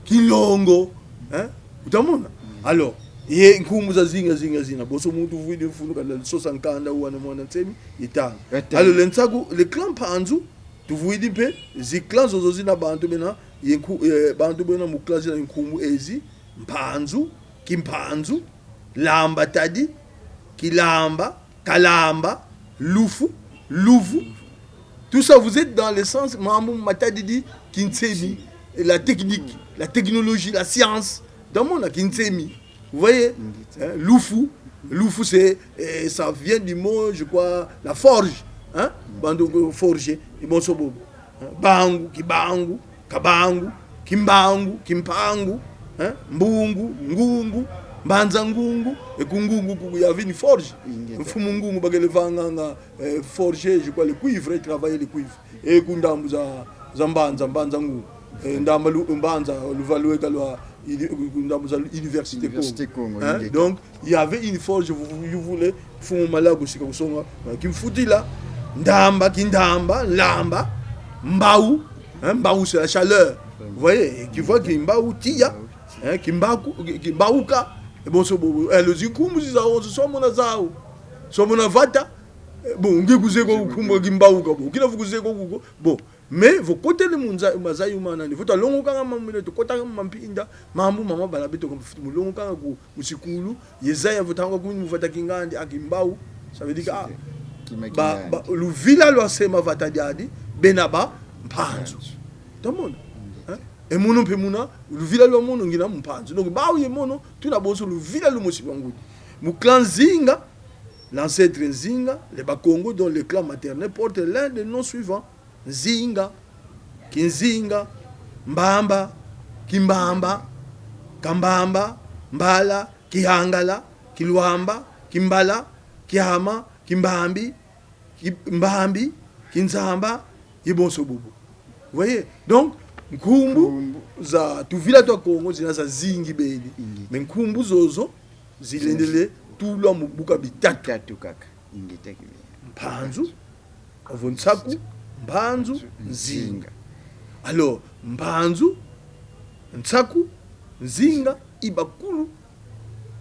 Kinlongo. Hein? Utamona? Alors, ye nkumbu za zinga, zinga, zina. Bonso muntu vwidi mfunu kala sosa nkanda wana Muanda Nsemi, itanga. Alors, le Nsaku, le clan Mpanzu, tuvwidi mpe zi clan zozo zina bantu bena, ye nku-, eh, bantu bena mu clan zina nkumbu ezi: Mpanzu, Kimpanzu, Lamba Tadi, Kilamba, Kalamba, Lufu, Luvu. Tout ça, vous êtes dans le sens, mambu matadidi kinsemi, la technique, la technologie, la science. Dans mon kinsemi. Vous voyez? Hein, Lufu, Lufu, c'est, eh, ça vient du mot, je crois, la forge. Hein? Bantu forger. Et bon, so bobo. Hein? Bangu, Kibangu, Kabangu, Kimbangu, Kimpangu, hein? Mbungu, Ngungu, Mbanza Ngungu, et ku Ngungu, ku, il y avait une forge. Ingeta. Mfumu Ngungu, bakele vanganga, euh, forger, je crois, le cuivre, il travaillait le cuivre. Et ku ndambu za, za Mbanza, Mbanza Ngungu. Eh, ndamba lu-, Mbanza, luva lweka lwa, uni-, ku ndambu za Université Kongo. Université Kongo, hein? Ingeta. Donc, il y avait une forge, vous, vous, vous voulez, Mfumu Malago sika kusonga, euh, kimfutila, Ndamba, Kindamba, Lamba, Mbau, hein, Mbau, c'est la chaleur. Vous voyez, qui voit Kimbau, Tiya, hein, Kimbaku, Ki-, Kimbauka, et bon, so bobo, eh, le zinkumbu zi zawonso, so mona zau, so mona vata, eh, bon, nge kuzeye ko nkumbu Kimbauka, bon, kina vo kuzeye ko kuko, bon, mais vo kotele mu nza-, mazayu mana ni, vo twalongokanga mambu mene, tukotanga mu mampinda, mambu mama bala beto ka mfuti mu longokanga ku, mu sikulu, ye zaya vo ntangu kuni mu vata kingandi, a Kimbau, ça veut dire que, ah, kima ba, kingandi. Ba, luvila lwasema vata diadi, bena ba Mpanzu. Mpanzu. Tamona? Hein? E mono mpe muna, luvila lwa mono ngina Mpanzu. Donc, bau ye mono, tuna bonso luvila lumosi lwa ngudi. Mu clan Nzinga, l'ancêtre Nzinga, les Bakongo, dont le clan maternel porte l'un des noms suivants. Nzinga, Kinzinga, Mbamba, Kimbamba, Kambamba, Mbala, Kihangala, Kilwamba, Kimbala, Kiama, Kimbambi, Ki-, Mbambi, Kinzamba, ye bonso bobo. Vous voyez? Donc, nkumbu, nkumbu za tuvila twa Kongo zina zazingi beni. Ingeta. Mais nkumbu zozo zilendele tulwa mu buka bitatu. Bitatu kaka. Ingeta kibeni. Mpanzu, ovo Nsaku, Mpanzu, Nzinga. Alors, Mpanzu, Nsaku, Nzinga, i bakulu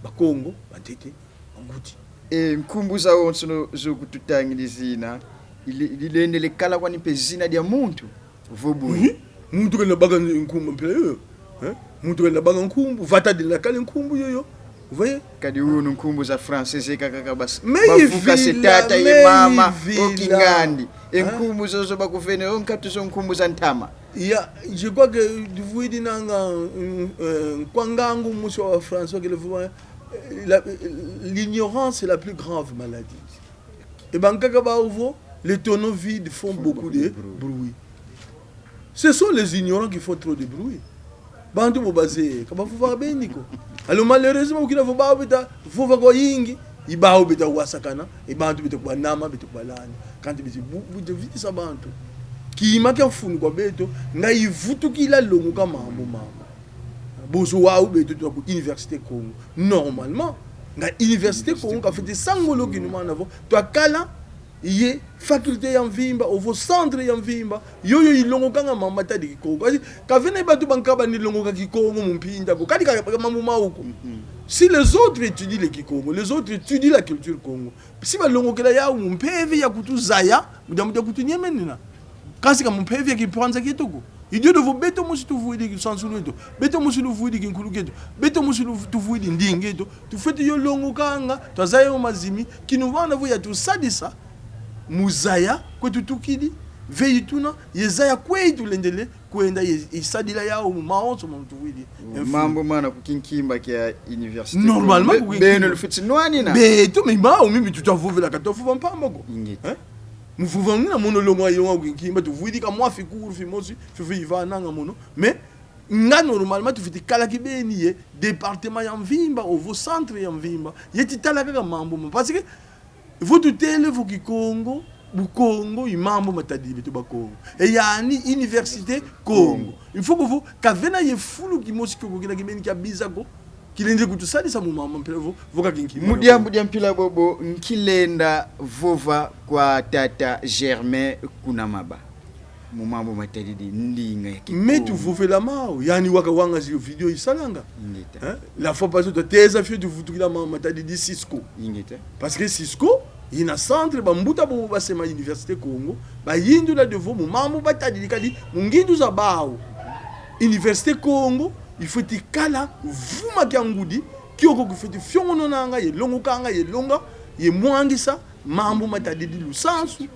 ba Kongo, bantete, bangudi. E nkumbu zawonsono zo kututangidi zina, ili-, lilendele kala kwani mpe zina dia muntu, vo boye. Mhm. Muntu kena baka nkumbu mpila yoyo. Eh? Muntu kena baka nkumbu, vata dina kala nkumbu yoyo. Vous voyez? Kadi unu nkumbu za français zeka kaka bas-, mais bavuka se tata ye mama, o kingandi. E nkumbu zozo bakuvene, o nkatu zo nkumbu za ntama. Ya, je crois que vous dinanga, euh, euh, kwa ngangu mosi wa français, que le, euh, la, euh, l'ignorance est la plus grave maladie. Et bankaka bawu vo, les tonneaux vides font beaucoup de bruit. Ce sont les ignorants qui font trop de bruit. Bantu bo bazeye, ka bavova beni ko. Alors malheureusement, ukina vo bawu beta vova kwa yingi, i bawu beta wasakana, i bantu beta kubanama, beta kubalanda. Kansi beti bu-, beta vitisa bantu. Kima kia mfunu kwa beto, nga i vutukila longoka mambu mama. Bonso wawu beto tuna ku Université Kongo. Normalement, nga Université Kongo kafwete sangula kinumana vo twakala ye faculté ya mvimba, ovo centre ya mvimba, yoyo ilongokanga mambu matadidi Kikongo. Kasi, kavena ye bantu bankaka bani longoka Kikongo mu mpinda ko. Kadi ka, ka mambu mau ko. Mhm. Si les autres étudient le Kikongo, les autres étudient la culture Kongo, si balongokela yawu mu mpeve ya kutuzaya, mu diambu dia kutunyemenena. Kansi ka mu mpeve ya kimpanza kieto ko. I diodio vo beto mosi tuvwidi kisansulu kieto, beto mosi luvwidi kinkulu kieto, beto mosi luv-, tuvwidi ndinga eto, tufwete yo longokanga, twazaya yo mazimi, kinumana vo yatusadisa mu zaya kwe tutukidi, ve ituna, ye zaya kwe tulendele kwenda, ye, ye sadila yawu mu mawonso mo tuvwidi. Mu mambu mana ku kinkimba kia université. Normalement, be-, ku kinkimba. Beno lufweti nwanina. Beto, mais bawu mimi tutavovela, ka tavova mpamba ko. Ingeta. Eh? Mu vova ngina mono longa yo ku kinkimba, tuvwidi ka mwa fi cours fimosi, fi, fi ivananga mono. Mais, nga normalement tufweti kala kibeni ye département ya mvimba, ovo centre ya mvimba, yeti tala kaka mambu ma. Parce que, vo tutele vo Kikongo, Bukongo, i mambu matadidi beto Bakongo. E yani Université Kongo. Kongo. Il faut que vo, kavena ye fulu kimosi kiokio kina kibeni kia biza ko, kilendi kutusadisa mu mambu mpila vo, vo ka kinkimba. Mu diambu dia mpila bobo, nki lenda vova kwa tata Germain Kunamaba mu mambu matadidi ndinga ya Kikongo. Mais tuvovela mau, yani waka wanga zio vidéo isalanga. Ingeta. Hein? La fois passée, twateza fioti vutukila mambu matadidi Cisco. Ingeta. Parce que Cisco, ina centre bambuta bobo basema Université Kongo, bayindula de vo mu mambu matadidi kadi mu ngindu za bawu. Université Kongo, il faut ikala vuma kia ngudi, kiokio kifweti fiongononanga, ye longokanga, ye longa, ye mwangisa mambu matadidi lusansu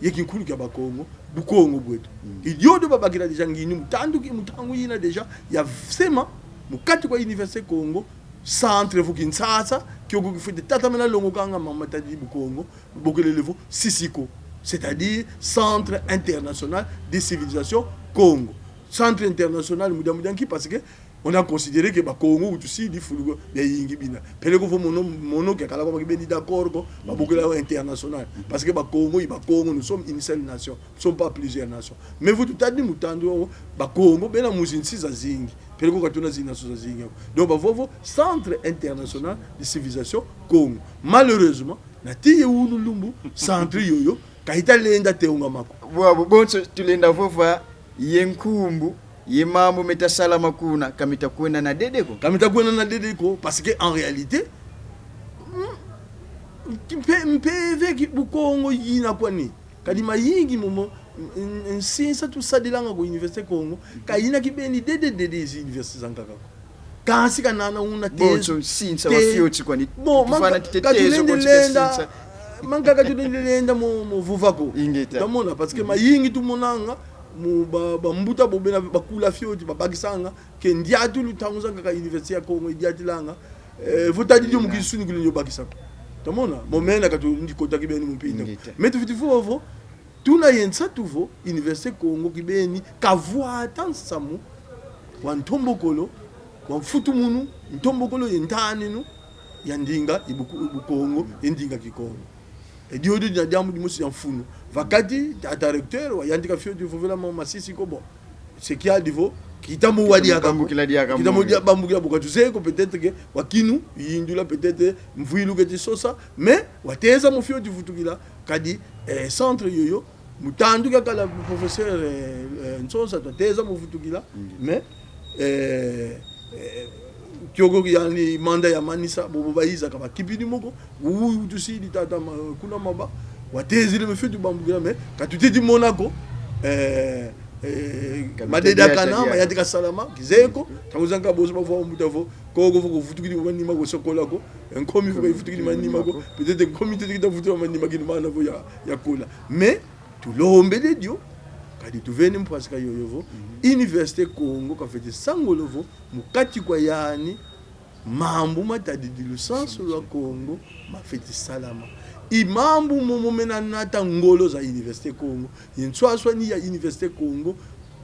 ye kinkulu kia Bakongo, Bukongo bweto. Mm. I diodio babakila déjà ngindu mu ntandu ki-, mu ntangu yina déjà ya sema, mu kati kwa Université Kongo, centre vo Kinshasa, kiokio kifwete tatamana longokanga mambu matadidi Bukongo, bokelele vo CICIKO, c'est-à-dire Centre International de Civilisation Kongo. Centre international, mu diambu dia nki, parce que on a considéré que Bakongo, utusidi fulu ko, biayingi bina. Peleko vo mono, mono kiakala kwa kibeni d'accord ko, babokela yo international. Parce que Bakongo, i Bakongo, nous sommes une seule nation. Nous sommes pas plusieurs nations. Mais vo tutadi mu ntandu, Bakongo bena mu zinsi zazingi. Peleko ka tuna zi nations zazingi. Donc, bavova vo Centre International de Civilisation Kongo. Malheureusement, na tii ye unu lumbu, centre yoyo, ka ita lenda teungama ko. Bwabu, bonso tulenda vova ye nkumbu, ye mambu meta salama kuna, ka meta kwenda na dede ko. Ka meta kwenda na dede ko, parce que en réalité, mm, mpe-, mpeve ki Bukongo yina kwani. Kadi mayingi momo, n-, n-, nsinsa tusadilanga ku Université Kongo, ka yina kibeni dede dede zi université zankaka ko. Kansi kanana una te-, bonso nsinsa te-, wa fioti kwani. Bon, tufana manka-, tete ka tezo tulende kwa tete lenda, nsinsa. Manka ka tulende lenda mo, mo vova ko. Ingeta. Tamona, parce que mayingi tumonanga, mu ba, bambuta bo bena bakula fioti, babakisanga, que ndiatulu ntangu zankaka Université ya Kongo idiatilanga, eh, vo tadi dio mu kisuni kule dio bakisa ko. Tamona, mo mena ka tulendi kota kibeni mu mpinda. Ingeta. Mais tufweti vova vo, tuna ye nsatu vo, Université Kongo kibeni kavwata nsamu wa ntombokolo, wa mfutumunu, ntombokolo ye ntaninu ya ndinga i Buku-, i Bukongo, ye ndinga Kikongo. E diodio dina diambu dimosi dia mfunu. Va kati, tata recteur, wayantika fioti vovela ma-, masisi ko bo. Se kiadi vo, kita mu wadi aka ko. Kita mu bambukila diaka. Kita mu mo dia-, bambukila bo ka tuzeye ko, peut-être que wakinu yindula, peut-être mvwilu keti sosa, mais wateza mu fioti vutukila, kadi, eh, centre yoyo, Mu tandu kiakala professeur, eh, eh, Nsonsa, twateza mu vutukila, mais, eh, eh, kiokio yani mandat yamanisa, bobo bayiza ka bakipidi mo ko, wu tusidi tata ma-, kuna maba, watezidi mu fioti bambukila, mais ka tuteti mona ko, eh, eh, madedakana, mayantika salama, kizeye ko, ntangu zankaka bonso bavova mbuta vo, koko vo kuvutukidi manima ko sokola ko, nkomi vo kuvutukidi manima ko, peut-être nkomi tete kita vutuka manima kinumana vo ya, yakola. Mais, tulombele dio, kadi tuvene mpasi ka yoyo vo, Université Kongo kafwete sa ngolo vo, mu kati kwa yani, mambu matadidi lusansu lwa Kongo mafwete salama. I mambu momo mena nata ngolo za Université Kongo, ye nswaswani ya Université Kongo,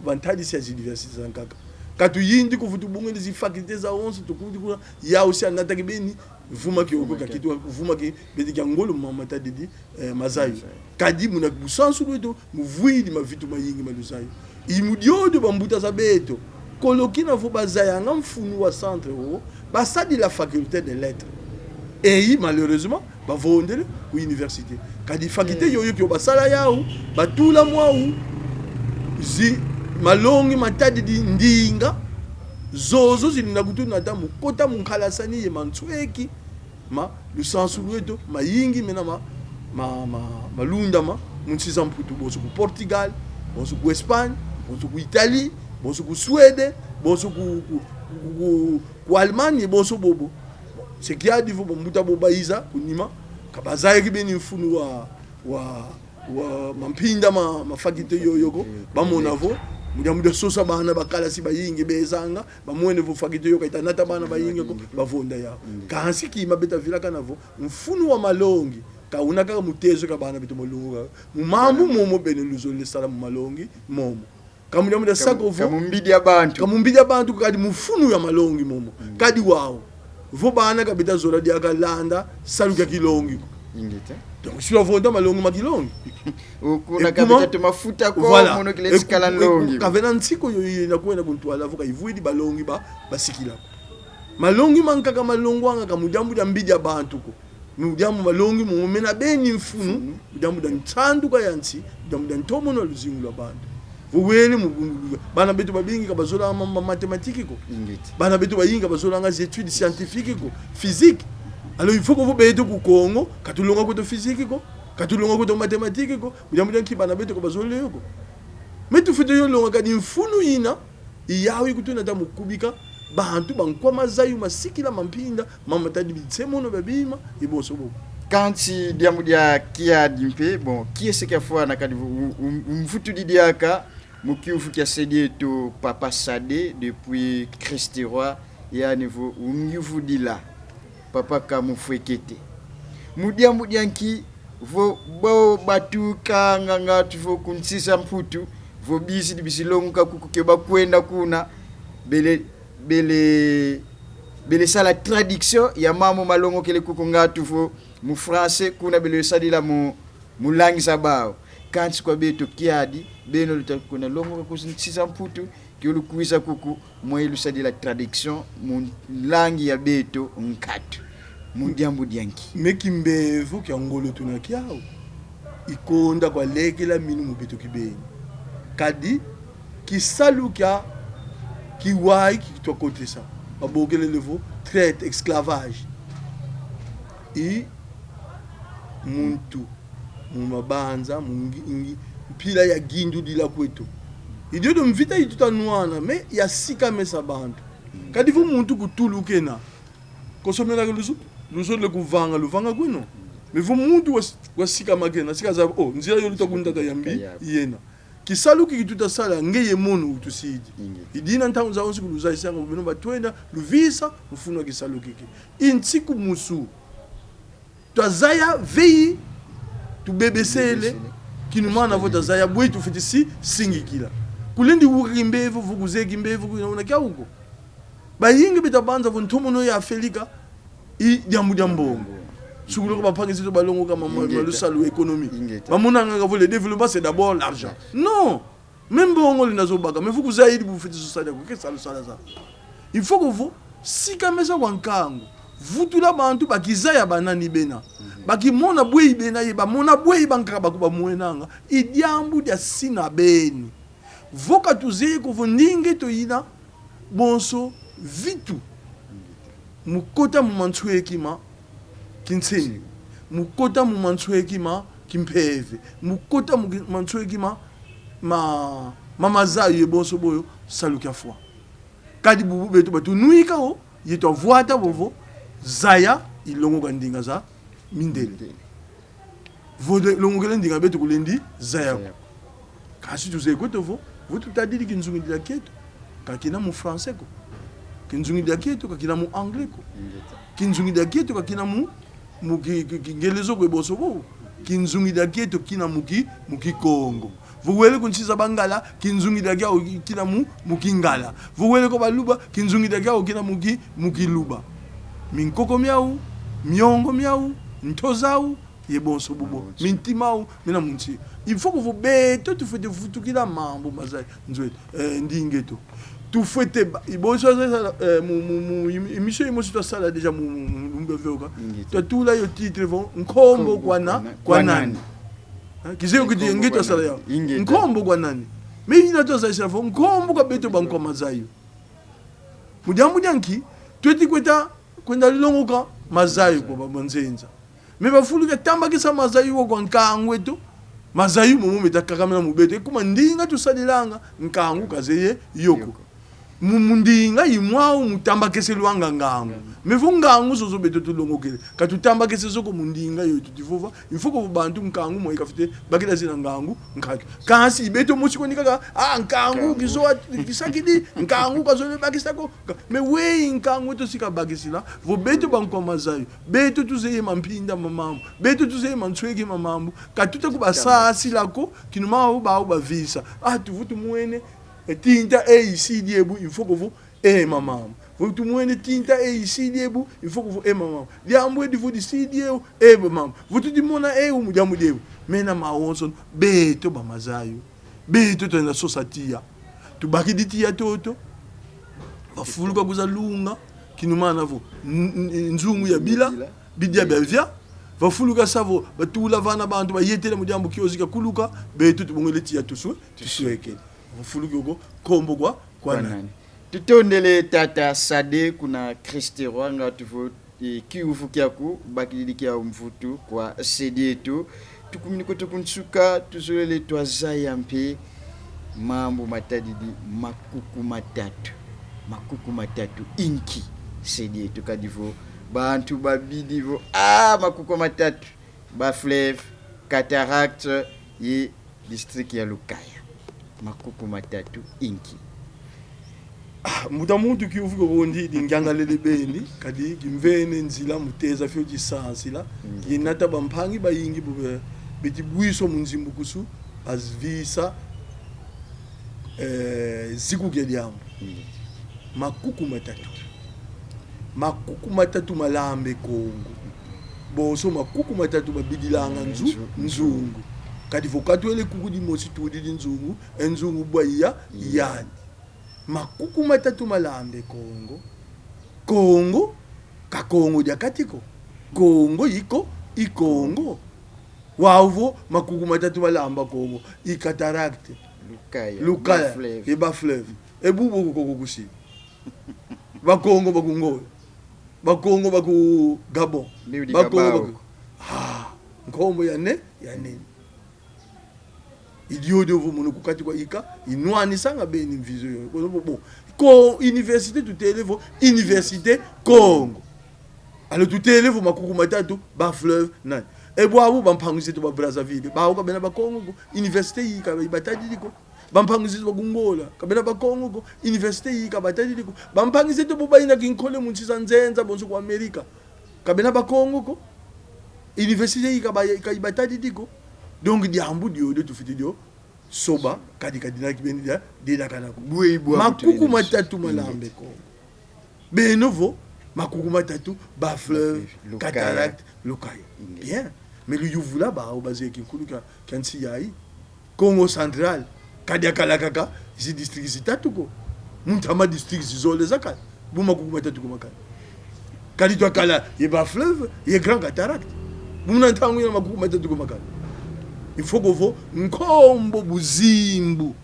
va ntadisi ya zi université zankaka. Ka tuyindi ko vo tubongele zi faculté zawonso, tukudi kuna, yau si anata kibeni, vuma kiokio kakituka, vuma ki, beti kia ngolo mama matadidi, eh, mazayu. Mazayu. Kadi muna lusansu lweto, muvwidi mavitu mayingi ma luzayu. I mu diodio bambuta za beto, kolo kina vo bazayanga mfunu wa centre wo, basadila faculté des lettres. Et i, malheureusement, bavondele ku université. Kadi faculté yoyo kio basala yau, batula mwau zi malongi matadidi ndinga, zozo zilenda kutunata mu kota mu nkalasani ye mansweki ma lusansu lweto, mayingi mena ma, ma, ma, malundama mu nsi za Mputu, bonso ku Portugal, bonso ku Espagne, bonso ku Italie, bonso ku Suède, bonso ku, ku, ku, ku, ku Allemagne, bonso bobo. Se kiadi vo bambuta bo bayiza ku nima, ka bazaya kibeni mfunu wa, wa, wa mampinda ma, ma faculté yoyo ko, bamona vo, mu diambu dia sosa bana bakalasi bayingi bezanga, bamwene vo faculté yo ka ita nata bana bayingi ko, bavonda yau. Kansi kima beta vilakana vo, mfunu wa malongi, ka una kaka mu tezo kia bana beto malungu kaka. Mu mambu momo beno luzolele sala mu malongi momo. Ka mu diambu dia saka vo, ka mu mbidi ya bantu. Ka mu mbidi ya bantu, kadi mu mfunu ya malongi momo. Kadi wau, vo bana ka beta zola diaka landa salu kia kilongi ko. Ingeta. Donc, si lwavonda malongi ma kilongi. Ukuna ka beta toma futa ko, voilà, mono kile tikala nlongi. Kavena nsi ko yo yina kwenda ku ntwala vo ka ivwidi balongi ba, basikila ko. Malongi mankaka malongwanga ka mu diambu dia mbidi ya bantu ko. Mu diambu malongi momo mena beni mfunu, mu diambu dia nsanduka ya nsi, mu diambu dia ntomono ya luzingu lwa bantu. Vo wele mu, mu, bana beto babingi ka bazolanga ma, ma, mathématiques ko. Ingeta. Bana beto bayingi ka bazolanga zi études scientifiques ko, physique. Alors, il faut que vo beto ku Kongo, ka tulonga kweto physique ko, ka tulonga kweto mathématiques ko, mu diambu dia nki bana beto ka bazolele yo ko. Mais tufwete yo longa, kadi mfunu yina, i yau ikutunata mu kubika bantu bankwa mazayu masikila mampinda, mama matadidi binsemono bia bima, ye bonso bobo. Kansi diambu dia kiadi mpe, bon, kiese kiafwana kadi vo u-, u-, umvutudi diaka mu kiuvu kia se dieto Papa Sade depuis Christ-Roi, yani vo ungiyuvudila Papa Kamufwekete. Mu diambu dia nki vo bau batukanga ngatu vo ku nsi za Mputu, vo bizidi bizilongoka kuku, ke bakwenda kuna, bele, bele, bele sala traduction ya mambu malongokele kuku ngatu vo mu français, kuna bele sadila mu, mu langue za bau. Kansi kwa beto kiadi, beno luta kuna longoka ku nsi za Mputu, kio lukwiza kuku, mwe lusadila traduction mu langue ya beto nkatu. Mu diambu dia nki? Mais kimbevo kia ngolo tuna kiau. I konda kwa lekela minu mu beto kibeni. Kadi kisalu kia kiwai ki twakotesa, babokelele vo traite, esclavage. I muntu mu mabanza, mu ngi-, ngi-, mpila ya yindudila kweto. I diodio mvita yi tuta nwana, mais yasikamesa bantu. Kadi vo muntu ku tulu kena, kosomena ke luzu-, luzolele kuvanga, luvanga kweno. Mais vo muntu was-, wasikama kena, si kazaba, oh, nzila yo luta ku ntata ya mbi, yena. Kisalu ki ki tuta sala, ngeye mono utusidi. Inge. I dina ntangu zawonso ku luzayisanga beno batwenda, luvisa, mfunu wa kisalu kiki. I nsiku mosi twazaya veyi tubebesele, kinumana vo twazaya bwe tufwete si singikila. Kulendi wuka kimbevo, vo kuzeye kimbevo, kuna una kiau ko. Bayingi beta banza vo ntomono ya Felika i diambu dia mbongo. Sukulu ko bampangi zeto balongoka ma, ma, ma lusalu économie. Ingeta. Bamonanga vo le développement, c'est d'abord l'argent. Non! Même mbongo lenda zo baka, mais vo kuzayidi bu fwete zo sala ko, ke salu sala za. Il faut que vo sikamesa kwa nkangu. Vutula bantu bakizaya banani bena. Bakimona bweyi bena ye, bamona bweyi bankaka baku bamwenanga. I diambu dia sina beni. Vo ka tuzeye ko vo ndinga eto yina bonso vitu. Mu kota mu mansweki ma kinseni. Mu kota mu mansweki ma kimpeve. Mu kota mu ki-, mansweki ma, ma, ma mazayu ye bonso boyo, salu kiafwa. Kadi bubu beto batunwika wo, ye twavwata vovo, zaya ilongoka ndinga za mindele. Vo le-, longokele ndinga beto kulendi zaya ko. Zaya ko. Kansi tuzeye kweto vo, vo tutadidi kinzungidila kieto, ka kina mu français ko. Kinzungidila kieto ka kina mu anglais ko. Ingeta. Kinzungidila kieto ka kina mu, mu ki, ki, ki ngelezo ko ye bonso bo. Kinzungidila kieto kina mu ki, mu Kikongo. Vo wele ku nsi za Bangala, kinzungidila kiau kina mu, mu Kingala. Vo wele kwa Baluba, kinzungidila kiau kina mu ki, mu Kiluba. Minkoko miau, miongo miau, nto zau, ye bonso bubo. Bonso. Mintima au mina mu nsi. Il faut que vo beto tufwete vutukila mambu mazayi. Nzo, eh, ndinga eto. Tufwete ba, i bonso za, za, eh, mu, mu, mu, em-, émission yimosi twasala déjà mu, mu, mu lumbu vioka. Ingeta. Twatula yo titre vo, Nkombo kwa na, kwa nani? Hein, kizeye kuti nge twasala yau. Ingeta. Nkombo kwa nani? Mais yina twasala vo, nkombo kwa beto bankwa mazayu. Mu diambu dia nki? Tweti kwenda, kwenda longoka mazayu kwa ba, banzenza. Mais va fulu kia tambakisa mazayu kwa nkangu eto, mazayu momo meta kakamena mu beto. E kuma ndinga tusadilanga, nkangu kazeye yo ko. Yo ko. Mu, mu ndinga i mwau mu tambakeselwanga ngangu. Mm. Mais vo ngangu zozo beto tulongokele, ka tutambakese zo ko mu ndinga yoyo tuti vova, il faut que bantu nkangu mwa i kafwete bakila zina ngangu nkatu. Kansi beto mosi kwandi kaka, ah, nkangu, nkangu kizowa kisakidi, nkangu kazolele bakisa ko. Ka-, mais weyi nkangu eto si kabakisila, vo beto bankwa mazayu, beto tuzeye mampinda ma mambu, beto tuzeye mansweki ma mambu, ka tuta kubasasila ko, kinuma bau bavisa. Ah, tuvutu mwene, eh, tinta eyi isidi ebu, il faut que vo, eh, ma mambu. Vo tumwene tinta eyi isidi ebu, il faut que vo, eh, ma mambu. Diambu edi vo disidi eu, eh, ma mambu. Vo tudimona eu mu diambu diebu. Mena mawonso, beto ba mazayu. Beto twenda sosa tiya. Tubakidi tiya toto. Va fulu ka kwiza lunga. Kinumana vo n-, n-, nzungu yabila, bidia biavia. Va fulu kasa vo batula vana bantu bayetela mu diambu kiozi kiakuluka. Beto tubongele tiya tuswe-, tusweke. Va fulu kiokio, nkombo kwa, kwa nani? Kwa nani? Tutondele tata Sade kuna Christ-Roi, nga tuvo, eh, kiuvu kiaku bakididi kia mvutu kwa se dieto. Tukumini kweto ku nsuka, tuzolele twazaya mpe mambu matadidi makuku matatu. Makuku matatu i nki, se dieto? Kadi vo bantu babidi vo, ah, makuku matatu: Bas-Fleuve, Cataractes ye district ya Lukaya. Makuku matatu i nki? Ah, mbuta muntu, kiuvu kio vo ndidi ngiangalele beni, kadi kimvene nzila mu teza fioti sansila. Mm. Kinata bampangi bayingi bu be-, beti bwiswa mu nzimbukusu, bazivisa, eh, ziku kia diambu. Mm. Makuku matatu. Makuku matatu malambe Kongo. Bonso makuku matatu babidilanga nzu-, nzu-, nzungu. Kadi vo ka twele kuku dimosi tudidi nzungu, e nzungu bwa iya, iya, yani. Makuku matatu malambe Kongo. Kongo, ka Kongo dia kati ko. Kongo i Ko-, i Kongo. Wau vo makuku matatu malamba Kongo. I Cataracte, Lukaya, Lukaya, Bas-Fleuve ye Bas-Fleuve. E bubu ko kuku kusi. Bakongo ba ku Ngola. Bakongo ba ku Gabon. Bakongo ba ku, ah, nkombo ya ne-, ya nene. I diodio vo mono ku kati kwa ika, inwanisanga beni mvizo yo. Kono bo, bo. Ko université tutele vo Université Kongo. Alors tutele vo makuku matatu, Bas-Fleuve, nani? E bwabu bampangi zeto ba Brazzaville, bau ka bena Bakongo ko, université yi ka ibatadidi ko. Bampangi zeto ba ku Ngola, ka bena Bakongo ko, université yi ka ibatadidi ko. Bampangi zeto bo bayina kinkole mu nsi za nzenza, bonso ku Amerika, ka bena Bakongo ko, université yi ka ba-, ka ibatadidi ko. Donc diambu diodio tufwete dio soba, kadi, kadi na kibeni dia, dia dakana ko. Bwe, bwe, makuku matatu malambe Kongo. Beno vo makuku matatu, Bas-Fleuve, Lukaya, Cataracte, Lukaya. Ingeta. Bien. Mais luyuvula bau bazeye kinkulu kia, kia nsi yayi. Kongo Central ka diakala kaka zi district zitatu ko. Mu ntama district zizole zakala. Bu makuku matatu ko makala. Kadi twakala ye Bas-Fleuve, ye Grand Cataracte. Muna ntangu yina makuku matatu ko makala. Il faut que vo nkombo, buzimbu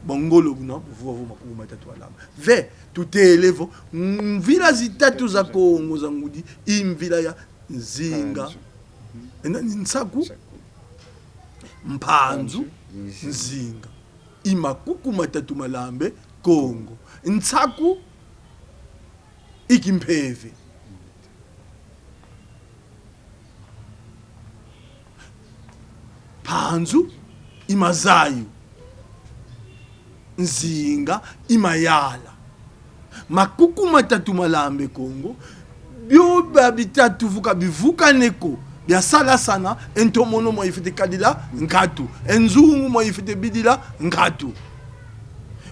bwa ngolo buna buvova vo makuku matatu malamba. Ve, tutele vo mvila zitatu za Kongo za ngudi, i mvila ya Nzinga. Mpanzu. Ena ni Nsaku, Nsaku. Mpanzu, Mpanzu, Nzinga. Nzinga. I makuku matatu malamba e Kongo. Nsaku i kimpeve. Mpanzu i mazayu. Nzinga i mayala. Makuku matatu malamba e Kongo, bioba bitatu vo ka bivukane ko, biasalasana, e ntomono mwa ifwete kadila nkatu, e nzungu mwa ifwete bidila nkatu.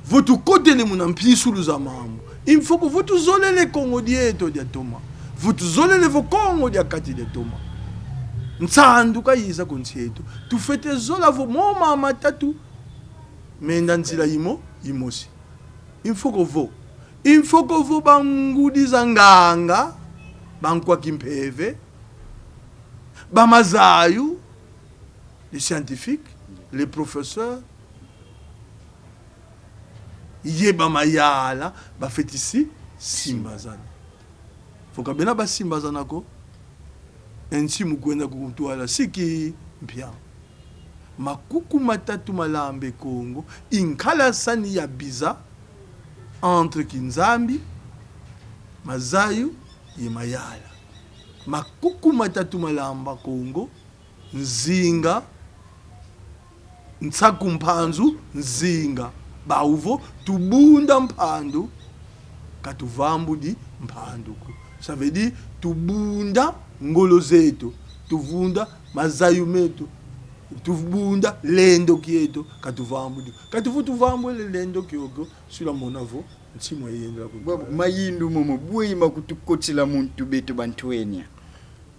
Vo tukotele muna mpisulu za mambu, il faut que vo tuzolele Kongo dieto diatoma, vo tuzolele vo Kongo dia kati diatoma, nsandu kayiza ku nsi eto, tufwete zola vo mo mama matatu menda nzila imo-, imosi. Il faut que vo, il faut que vo bangudi za nganga, bankwa kimpeve, ba mazayu, les scientifiques, les professeurs, ye ba mayala, bafweti si-, simbazana. Vo ka bena basimbazana ko, e nsi mu kwenda ku ntwala siki mpia. Makuku matatu malamba e Kongo, i nkalasani ya biza entre kinzambi, mazayu ye mayala. Makuku matatu malamba Kongo, Nzinga, Nsaku, Mpanzu, Nzinga. Bau vo tubunda mpandu, ka tuvambudi mpandu ko. Ça veut dire, tubunda ngolo zeto, tubunda mazayu meto, tubunda lendo kieto, ka tuvambudi. Kadi vo tuvambwele lendo kiokio, sila mona vo nsi mwa yendela ku. Bwabu, mayindu momo, bweyi ma kutukotila mu ntu beto bantwenia?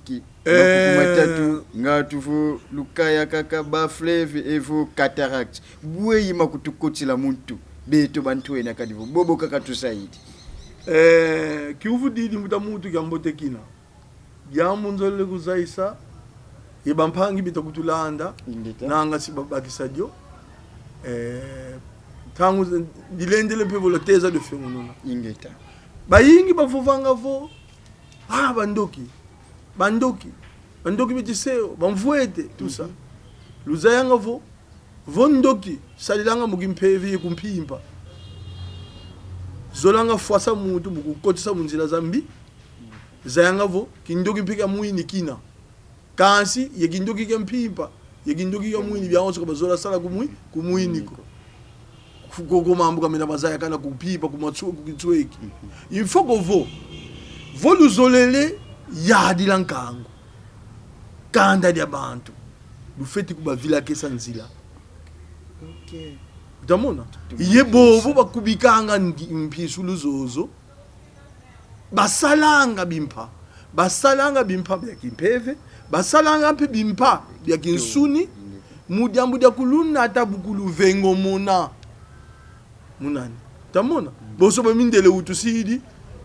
Ki-, eh, makuku matatu, ngatu vo Lukaya kaka, Bas-Fleuve, evo Cataracte. Bweyi ma kutukotila mu ntu beto bantwenia, kadi vo bobo kaka tusaidi? Eh, kiuvu didi, mbuta muntu, kiambote kina. Diambu nzolele kuzayisa, ye bampangi bita kutulanda, ingeta, nanga si babakisa dio. Eh, ntangu ze-, dilendele mpe vo lwateza dio fiongonona. Ingeta. Bayingi bavovanga vo, ah, bandoki, bandoki, bandoki beti sewo, bamvwete, tout ça. Mhm. Luzayanga vo, vo ndoki, sadilanga mu kimpeve ye ku mpimpa. Zolanga fwasa muntu mu kukotisa mu nzila za mbi. Zayanga vo kindoki mpe kia mwini kina. Kansi ye kindoki kia mpimpa, ye kindoki kia mwini, biawonso ka bazola sala ku mwi-, ku mwini ko. Ku-, ku-, ku mambu ka mena mazayakana ku mpimpa, ku matswe-, ku kinsweki. Il faut que vo, vo luzolele yadila nkangu, kanda dia bantu, lufweti kubavilakesa nzila. Ok. Utamona? Ye bobo bakubikanga ndi-, mpisulu zozo. Basalanga bimpa. Basalanga bimpa bia kimpeve. Basalanga mpe bimpa bia kinsuni. Mu diambu dia kulunata bu kuluvengomona. Munani? Tamona? Bonso ba mindele utusidi,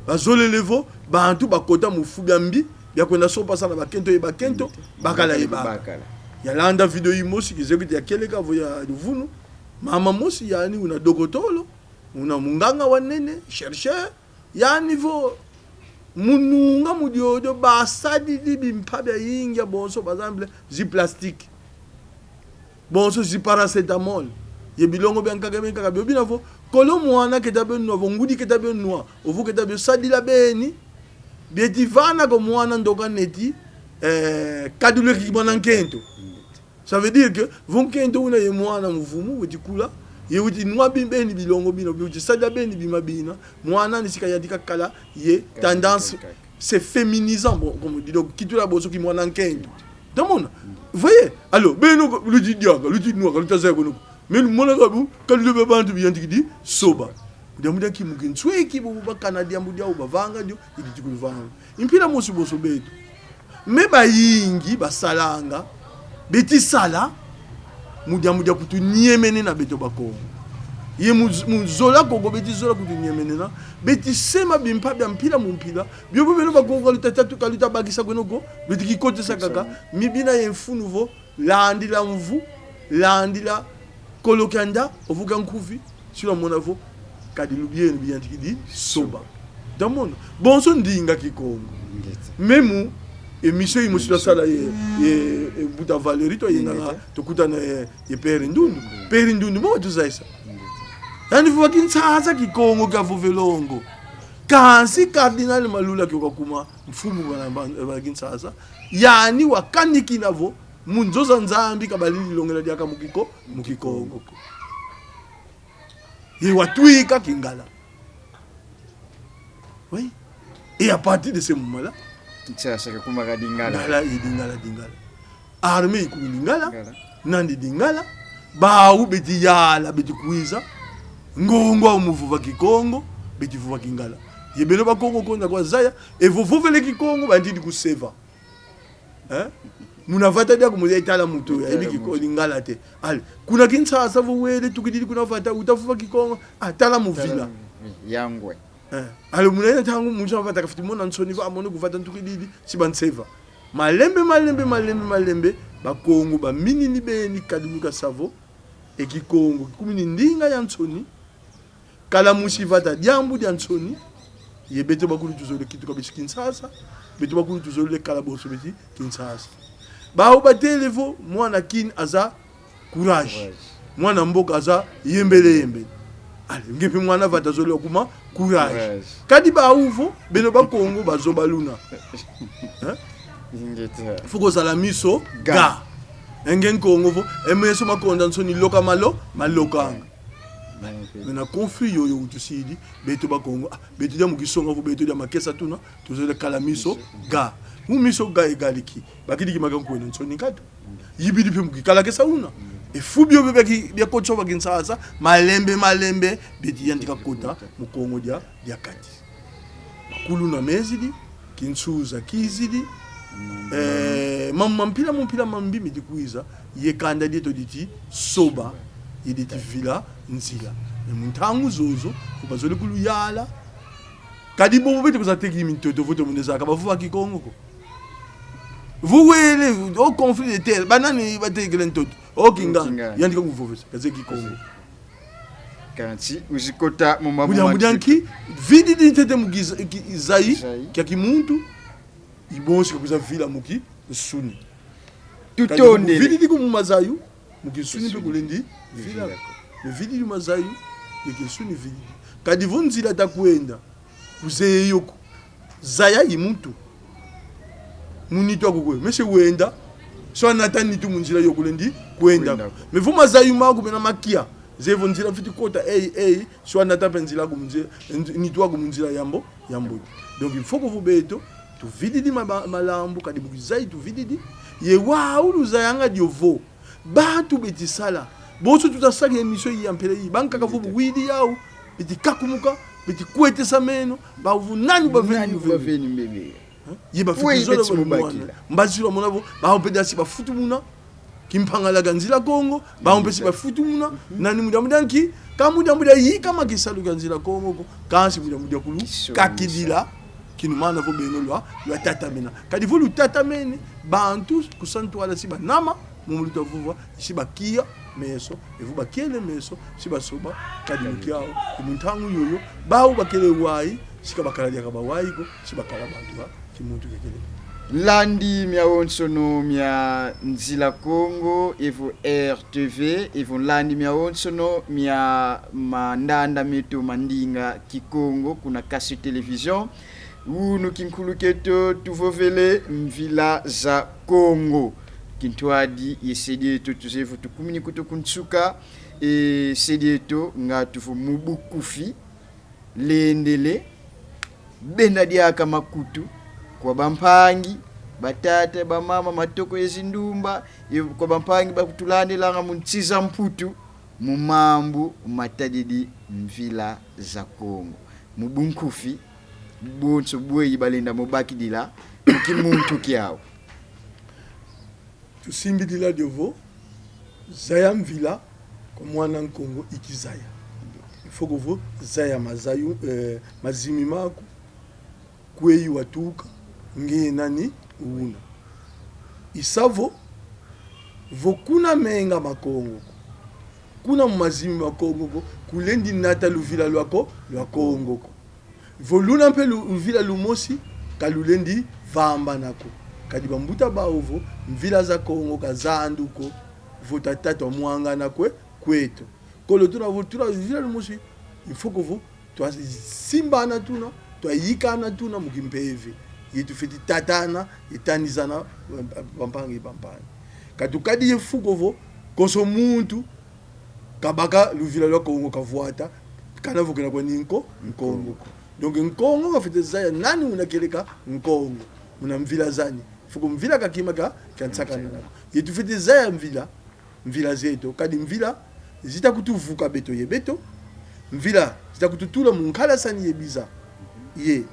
bazolele vo bantu bakota mu fu bia mbi, bia kwenda sompasana bakento ye bakento, bakala ye bakala. Bakala. Yalanda vidéo yimosi kizekete ya kieleka vo ya luvunu. Mama mosi, yani una dokotolo, una munganga wa nene, chercheur, yani vo mu nunga mu diodio basadidi bimpa biayingi ya bonso, par exemple, zi plastique. Bonso zi paracétamol. Ye bilongo biankaka biankaka bio bina vo, kolo mwana keta bio nwa, vo ngudi keta bio nwa, ovo keta bio sadila beni, bieti vana ko mwana ndoka neti, eh, kadulu ki mwana nkento. Ça veut dire que vo nkento una ye mwana mu vumu, weti kula, ye weti nwa bi-, beni bilongo bina, weti sadila beni bima bina, mwana ni si kayantika kala ye tendance, kaka, c'est féminisant, bon, comme on dit, donc, kitula bonso kimwana nkento. Tamona? Vous voyez? Alors, beno ko, luti diaka, luti nwaka, luta zaya ko noko. Mais lumona ka bu, ka lube bantu biyantikidi soba. Diambu dia kimu kinsweki, bo bakana diambu diau, bavanga dio, idi tikulu vanga. Mpila mosi bonso beto. Mais bayingi basalanga, beti sala mu diambu dia kutuniemenena beto Bakongo. Ye mu, mu zola Kongo beti zola kutu nyemenena, beti sema bimpa bya mpila mu mpila, biobio beno Bakongo ka luta tatu, ka luta bakisa kweno ko, beti kikotesa kaka, mi bina ye mfunu vo, landila mvu, landila kolo kya nda, ovo kya nkufi, si lwamona vo, kadi lubieno biyantikidi soba. Ndamona. Bonso ndinga Kikongo. Ngeta. Memu, émission yimosi twasala ye, ye, ye Mbuta Valéry, twayendanga, ngeta, tukutana ye, ye Père Ndundu. Ngeta. Père Ndundu, mo watuzayisa. Ngeta. Yandi vova Kinshasa Kikongo kya vovelongo. Kansi Cardinal Malula kyoka kuma mfumu bana ba, ba Kinshasa. Yani wakanikina vo, mu nzo za Nzambi ka balendi longela diaka mu Kiko-, mu Kikongo ko. Ye watwika Kingala. Oui. Et à partir de ce moment-là, Kinshasa kakumaka Lingala. Lingala, i Lingala, Lingala. Armée ikumi Lingala, Lingala. Nandi Lingala, bawu beti yala, beti kwiza, ngongo awu mu vova Kikongo, beti vova Kingala. Ye beno Bakongo konda kwa zaya, evo vovele Kikongo, bandidi kuseva. Hein? Muna vata diaku mu tala mutu, ya, tala ebi Kiko-, mutu. Lingala te. Allez, kuna Kinshasa vo wele, tukididi kuna vata, uta vova Kikongo, ah, tala muvila. Tala mu-, yangwe. Eh, alors, muna yina ntangu, muntu wa vata kafweti mona nsoni vo, ah, mono ku vata ntukididi, si banseva. Malembe, malembe, malembe, malembe, Bakongo baminini beni kadimuka sa vo, e Kikongo kikumini ndinga ya nsoni, kala musi vata diambu dia nsoni, ye beto bakulu tuzolele kituka beti Kinshasa, beto bakulu tuzolele kala bonso beti Kinshasa. Bawu batele vo, mwana kin aza courage. Courage. Mwana mboka aza yembele yembele. Allez, nge mpe mwana vata zolele kuma courage. Courage. Kadi bawu vo, beno Bakongo bazoba luna. Hein? Ingeta. Faut kozala miso ga. Ga. E nge Nkongo vo, e meso makonda nsoni loka malo, malokanga. Mpe. Mais na conflit yoyo utusidi, beto Bakongo, ah, beto dia mu kisonga vo, beto dia makesa tuna, tuzolele kala miso ga. Miso ga. Mu miso ga egali nki? Bakidi kimaka nkwena nsoni nkatu. Yibidi mpe mu kikala kesa una. E fu biobio bia ki-, bia kotso ba Kinshasa, malembe, malembe, beti yantika kota mu Kongo dia, dia Kati. Makuluna mezidi, kinsuza kizidi, eh, mam-, mampila, mampila mambi meti kwiza, ye kanda dieto diti soba, ye diti vila nzila. E mu ntangu zozo, vo bazolele kuluyala, kadi bobo beti kwiza teki mintoto, vo to mune zaka, bavova Kikongo ko. Vo wele, au conflit de terre, banani batekele ntoto? Au Kingandi. Au Kingandi. Yandi kakuvovesa, kazeye Kikongo. Kansi wizi kota mu mambu ma nki? Mu diambu dia nki? Vididi ntete mu kiza-, ki-, zayi, zayi, kia kimuntu, i bonso kakwiza vila mu kinsuni. Tutondele. Kadi vididi ko mu mazayu, mu kinsuni mpe kulendi vila. Vila ko. Mais vididi mazayu, ye kinsuni vididi. Kadi vo nzila ta kwenda, kuzeye yo ko. Zaya i muntu. Mu nitu aku kwe. Mais si wenda, si wanata nitu mu nzila yo kulendi kwenda. Kwenda. Mais vo mazayu maku mena makia, zeye vo nzila mfwiti kota, ei, ei, si wanata mpe nzila aku mu nzila, nz-, nitu aku mu nzila ya mbo-, ya mbote. Donc, il faut que vo beto, tuvididi ma-, ma-, malambu, kadi mu kizayi tuvididi. Ye wau luzayanga dio vo, bantu beti sala. Bonso tuta sala émission yi ya mpila yi. Bankaka vo bwidi yau, beti kakumuka, beti kwetesa meno, bawu vo nani baveni, nani baveni mbebe. Hein? Ye bafweti zola beti mubakila. Mbazi lwamona vo, bawu mpe dia si bafutumuna Kimpangala kia Nzila Kongo, bawu mpe si bafutumuna. Mhm. Nani mu diambu dia nki? Ka mu diambu dia yikama kisalu kia Nzila Kongo ko, kansi mu diambu dia kulu kakidila kinumana vo beno lwa, lwatatamena. Kadi vo lutatamene, bantu ku santwala si banama, momo luta vova, si bakia meso, evo bakiele meso, si basoba, kadi mu kiau, e mu ntangu yoyo, bawu bakele wayi, si ka bakala diaka bawayi ko, si bakala bantu ba kimuntu kiakele. Nlandi miawonsono mia Nzila Kongo, evo R T V, evo nlandi miawonsono mia mandanda meto ma ndinga Kikongo, kuna Kaso Télévision. Wunu kinkulu kieto tuvovele Mvila za Kongo. Kintwadi ye se dieto tuzeye vo tukumini kutu ku nsuka, e se dieto ngatu vo mu bunkufi, lendele, benda diaka makutu kwa bampangi, batata, bamama, matoko ye zindumba, ye kwa bampangi bakutulandilanga mu nsi za Mputu, mu mambu matadidi Mvila za Kongo. Mu bunkufi, bonso bweyi balenda mu bakidila mu kimuntu kiau. Tusimbidila dio vo, zaya mvila kwa mwana Nkongo i kizaya. Foko vo zaya mazayu, eh, mazimi maku, kweyi watuka, nge nani una. I sa vo, vo kuna menga ma Kongo ko, kuna mu mazimi ma Kongo ko, kulendi nata luvila lwa Ko-, lwa Kongo ko. Vo luna mpe lu-, luvila lumosi, ka lulendi vambana ko. Kadi bambuta bawu vo, mvila za Kongo ka zandu ko, vo tata twamwangana kwe-, kweto. Kolo tuna vo, tuna luvila lumosi, il faut que vo, twasimbana tuna, twayikana tuna mu kimpeve. Ye tufweti tatana, ye tanizana, bampangi, bampangi. Ka tukadi ye fu ko vo, konso muntu kabaka luvila lwa Kongo kavwata, kana vo kena kwandi Nko-, Nkongo ko. Donc Nkongo kafwete zaya nani una kieleka Nkongo, muna mvila zani. Foko mvila ka kima kia, kia nsakana nako. Ye tufwete zaya mvila, mvila zeto, kadi mvila zita kutuvuka beto ye beto, mvila zita kututula mu nkalasani ye biza ye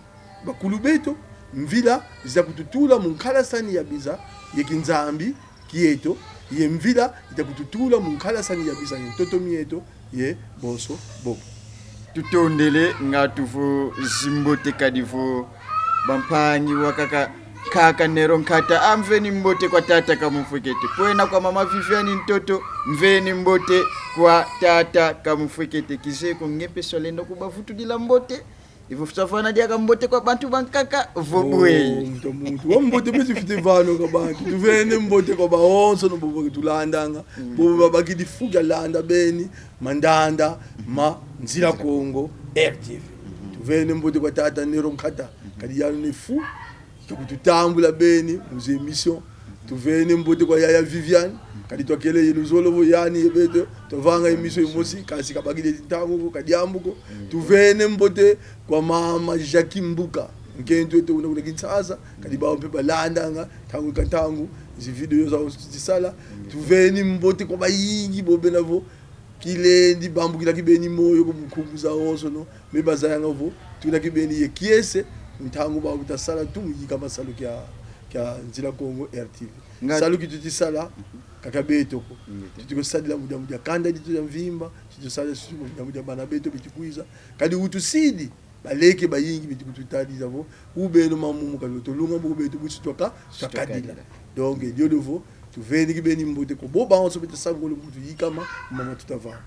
bakulu beto, mvila zita kututula mu nkalasani ya biza ye kinzambi kieto, ye mvila ita kututula mu nkalasani ya biza ye ntoto mieto, ye bonso bobo. Tutondele, nga tu vo zimbote kadi vo bampangi wa kaka, kaka Nero Nkata, a mveni mbote kwa tata Kamufwekete. Kwena kwa mama Viviane Ntoto, mveni mbote kwa tata Kamufwekete. Kizeye ko nge mpe si walenda kubavutudila mbote. I vo fwete vana diaka mbote kwa bantu bankaka, vo bweyi. Oh, muntu, muntu. Wa mbote mpe zifwete vanwa kwa bantu. Tuvene mbote kwa bawonsono bobo batulandanga. Mm. Bobo babakidi fu kia landa beni mandanda ma Nzila Kongo R T V. Mm. Tuvene mbote kwa tata Nero Nkata. Mm. Kadi yandi ni fu kia kututambula beni mu zi émission. Tuvene mbote kwa yaya Viviane, kadi twakele ye luzolo vo yandi ye beto twavanga émission yimosi, kansi kabakidi ntangu ko, ka diambu ko. Tuvene mbote kwa mama Jackie Mbuka, nkento eto una kuna Kinshasa, kadi bawu mpe balandanga ntangu ka ntangu zi vidéo zawu zisala. Tuveni mbote kwa bayingi bo bena vo kilendi bambukila kibeni moyo ku nkumbu zawonsono, mais bazayanga vo tuna kibeni ye kiese, ntangu bawu ta sala tu mu yikama salu kia, kia Nzila Kongo R T V. Nga- Salu ki tuti sala, kaka beto ko. Ngete. Tuti ko sadila mu diambu dia kanda dieto dia mvimba, tuti sala susu mu diambu dia bana beto beti kwiza. Kadi utusidi, baleke bayingi beti kututadila vo, u beno mamu mu kaloto lunga mbo beto busi twaka-, twakadila. Twakadila. Donc, diodio vo, tuveni kibeni mbote kwa bo bawonso beta sa ngolo mu kutuyikama, mama tuta vanga.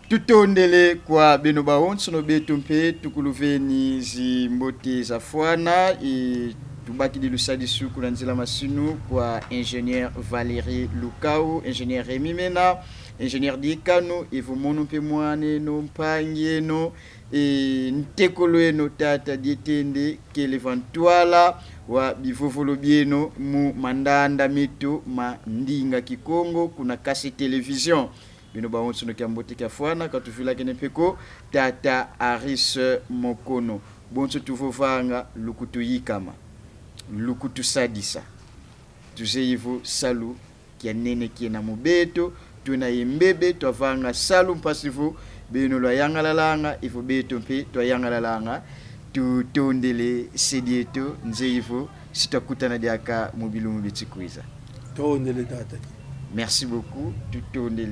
Tutondele kwa beno bawonsono, beto mpe tukuluveni zimbote zafwana, e tubakidi lusadisu kuna nzila masinu kwa ingénieur Valérie Lukau, ingénieur Rémy Mena, ingénieur Diekanu, evo mono mpe mwan'eno, mpangi eno, e ntekolo eno, tata Dietende, kele va ntwala wa bivovolo bieno mu mandanda meto ma ndinga Kikongo kuna Kasi Télévision. Beno bawonsono kiambote kiafwana, ka tuvilakene mpe ko tata Aris Mokono. Bonso tuvovanga, lukutuyikama, lukutusadisa. Tuzeyi vo salu kia nene kiena mu beto, tuna ye mbebe, twavanga salu mpasi vo beno lwayangalalanga, evo beto mpe twayangalalanga. Tutondele se dieto, nzeyi vo si twakutana diaka mu bilumbu biti kwiza. Tondele tata. Merci beaucoup, tutondele.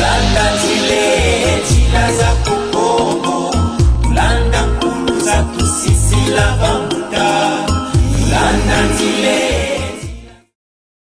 Landa nzila, nzila za ku Kongo, landa nkulu za tusisila ba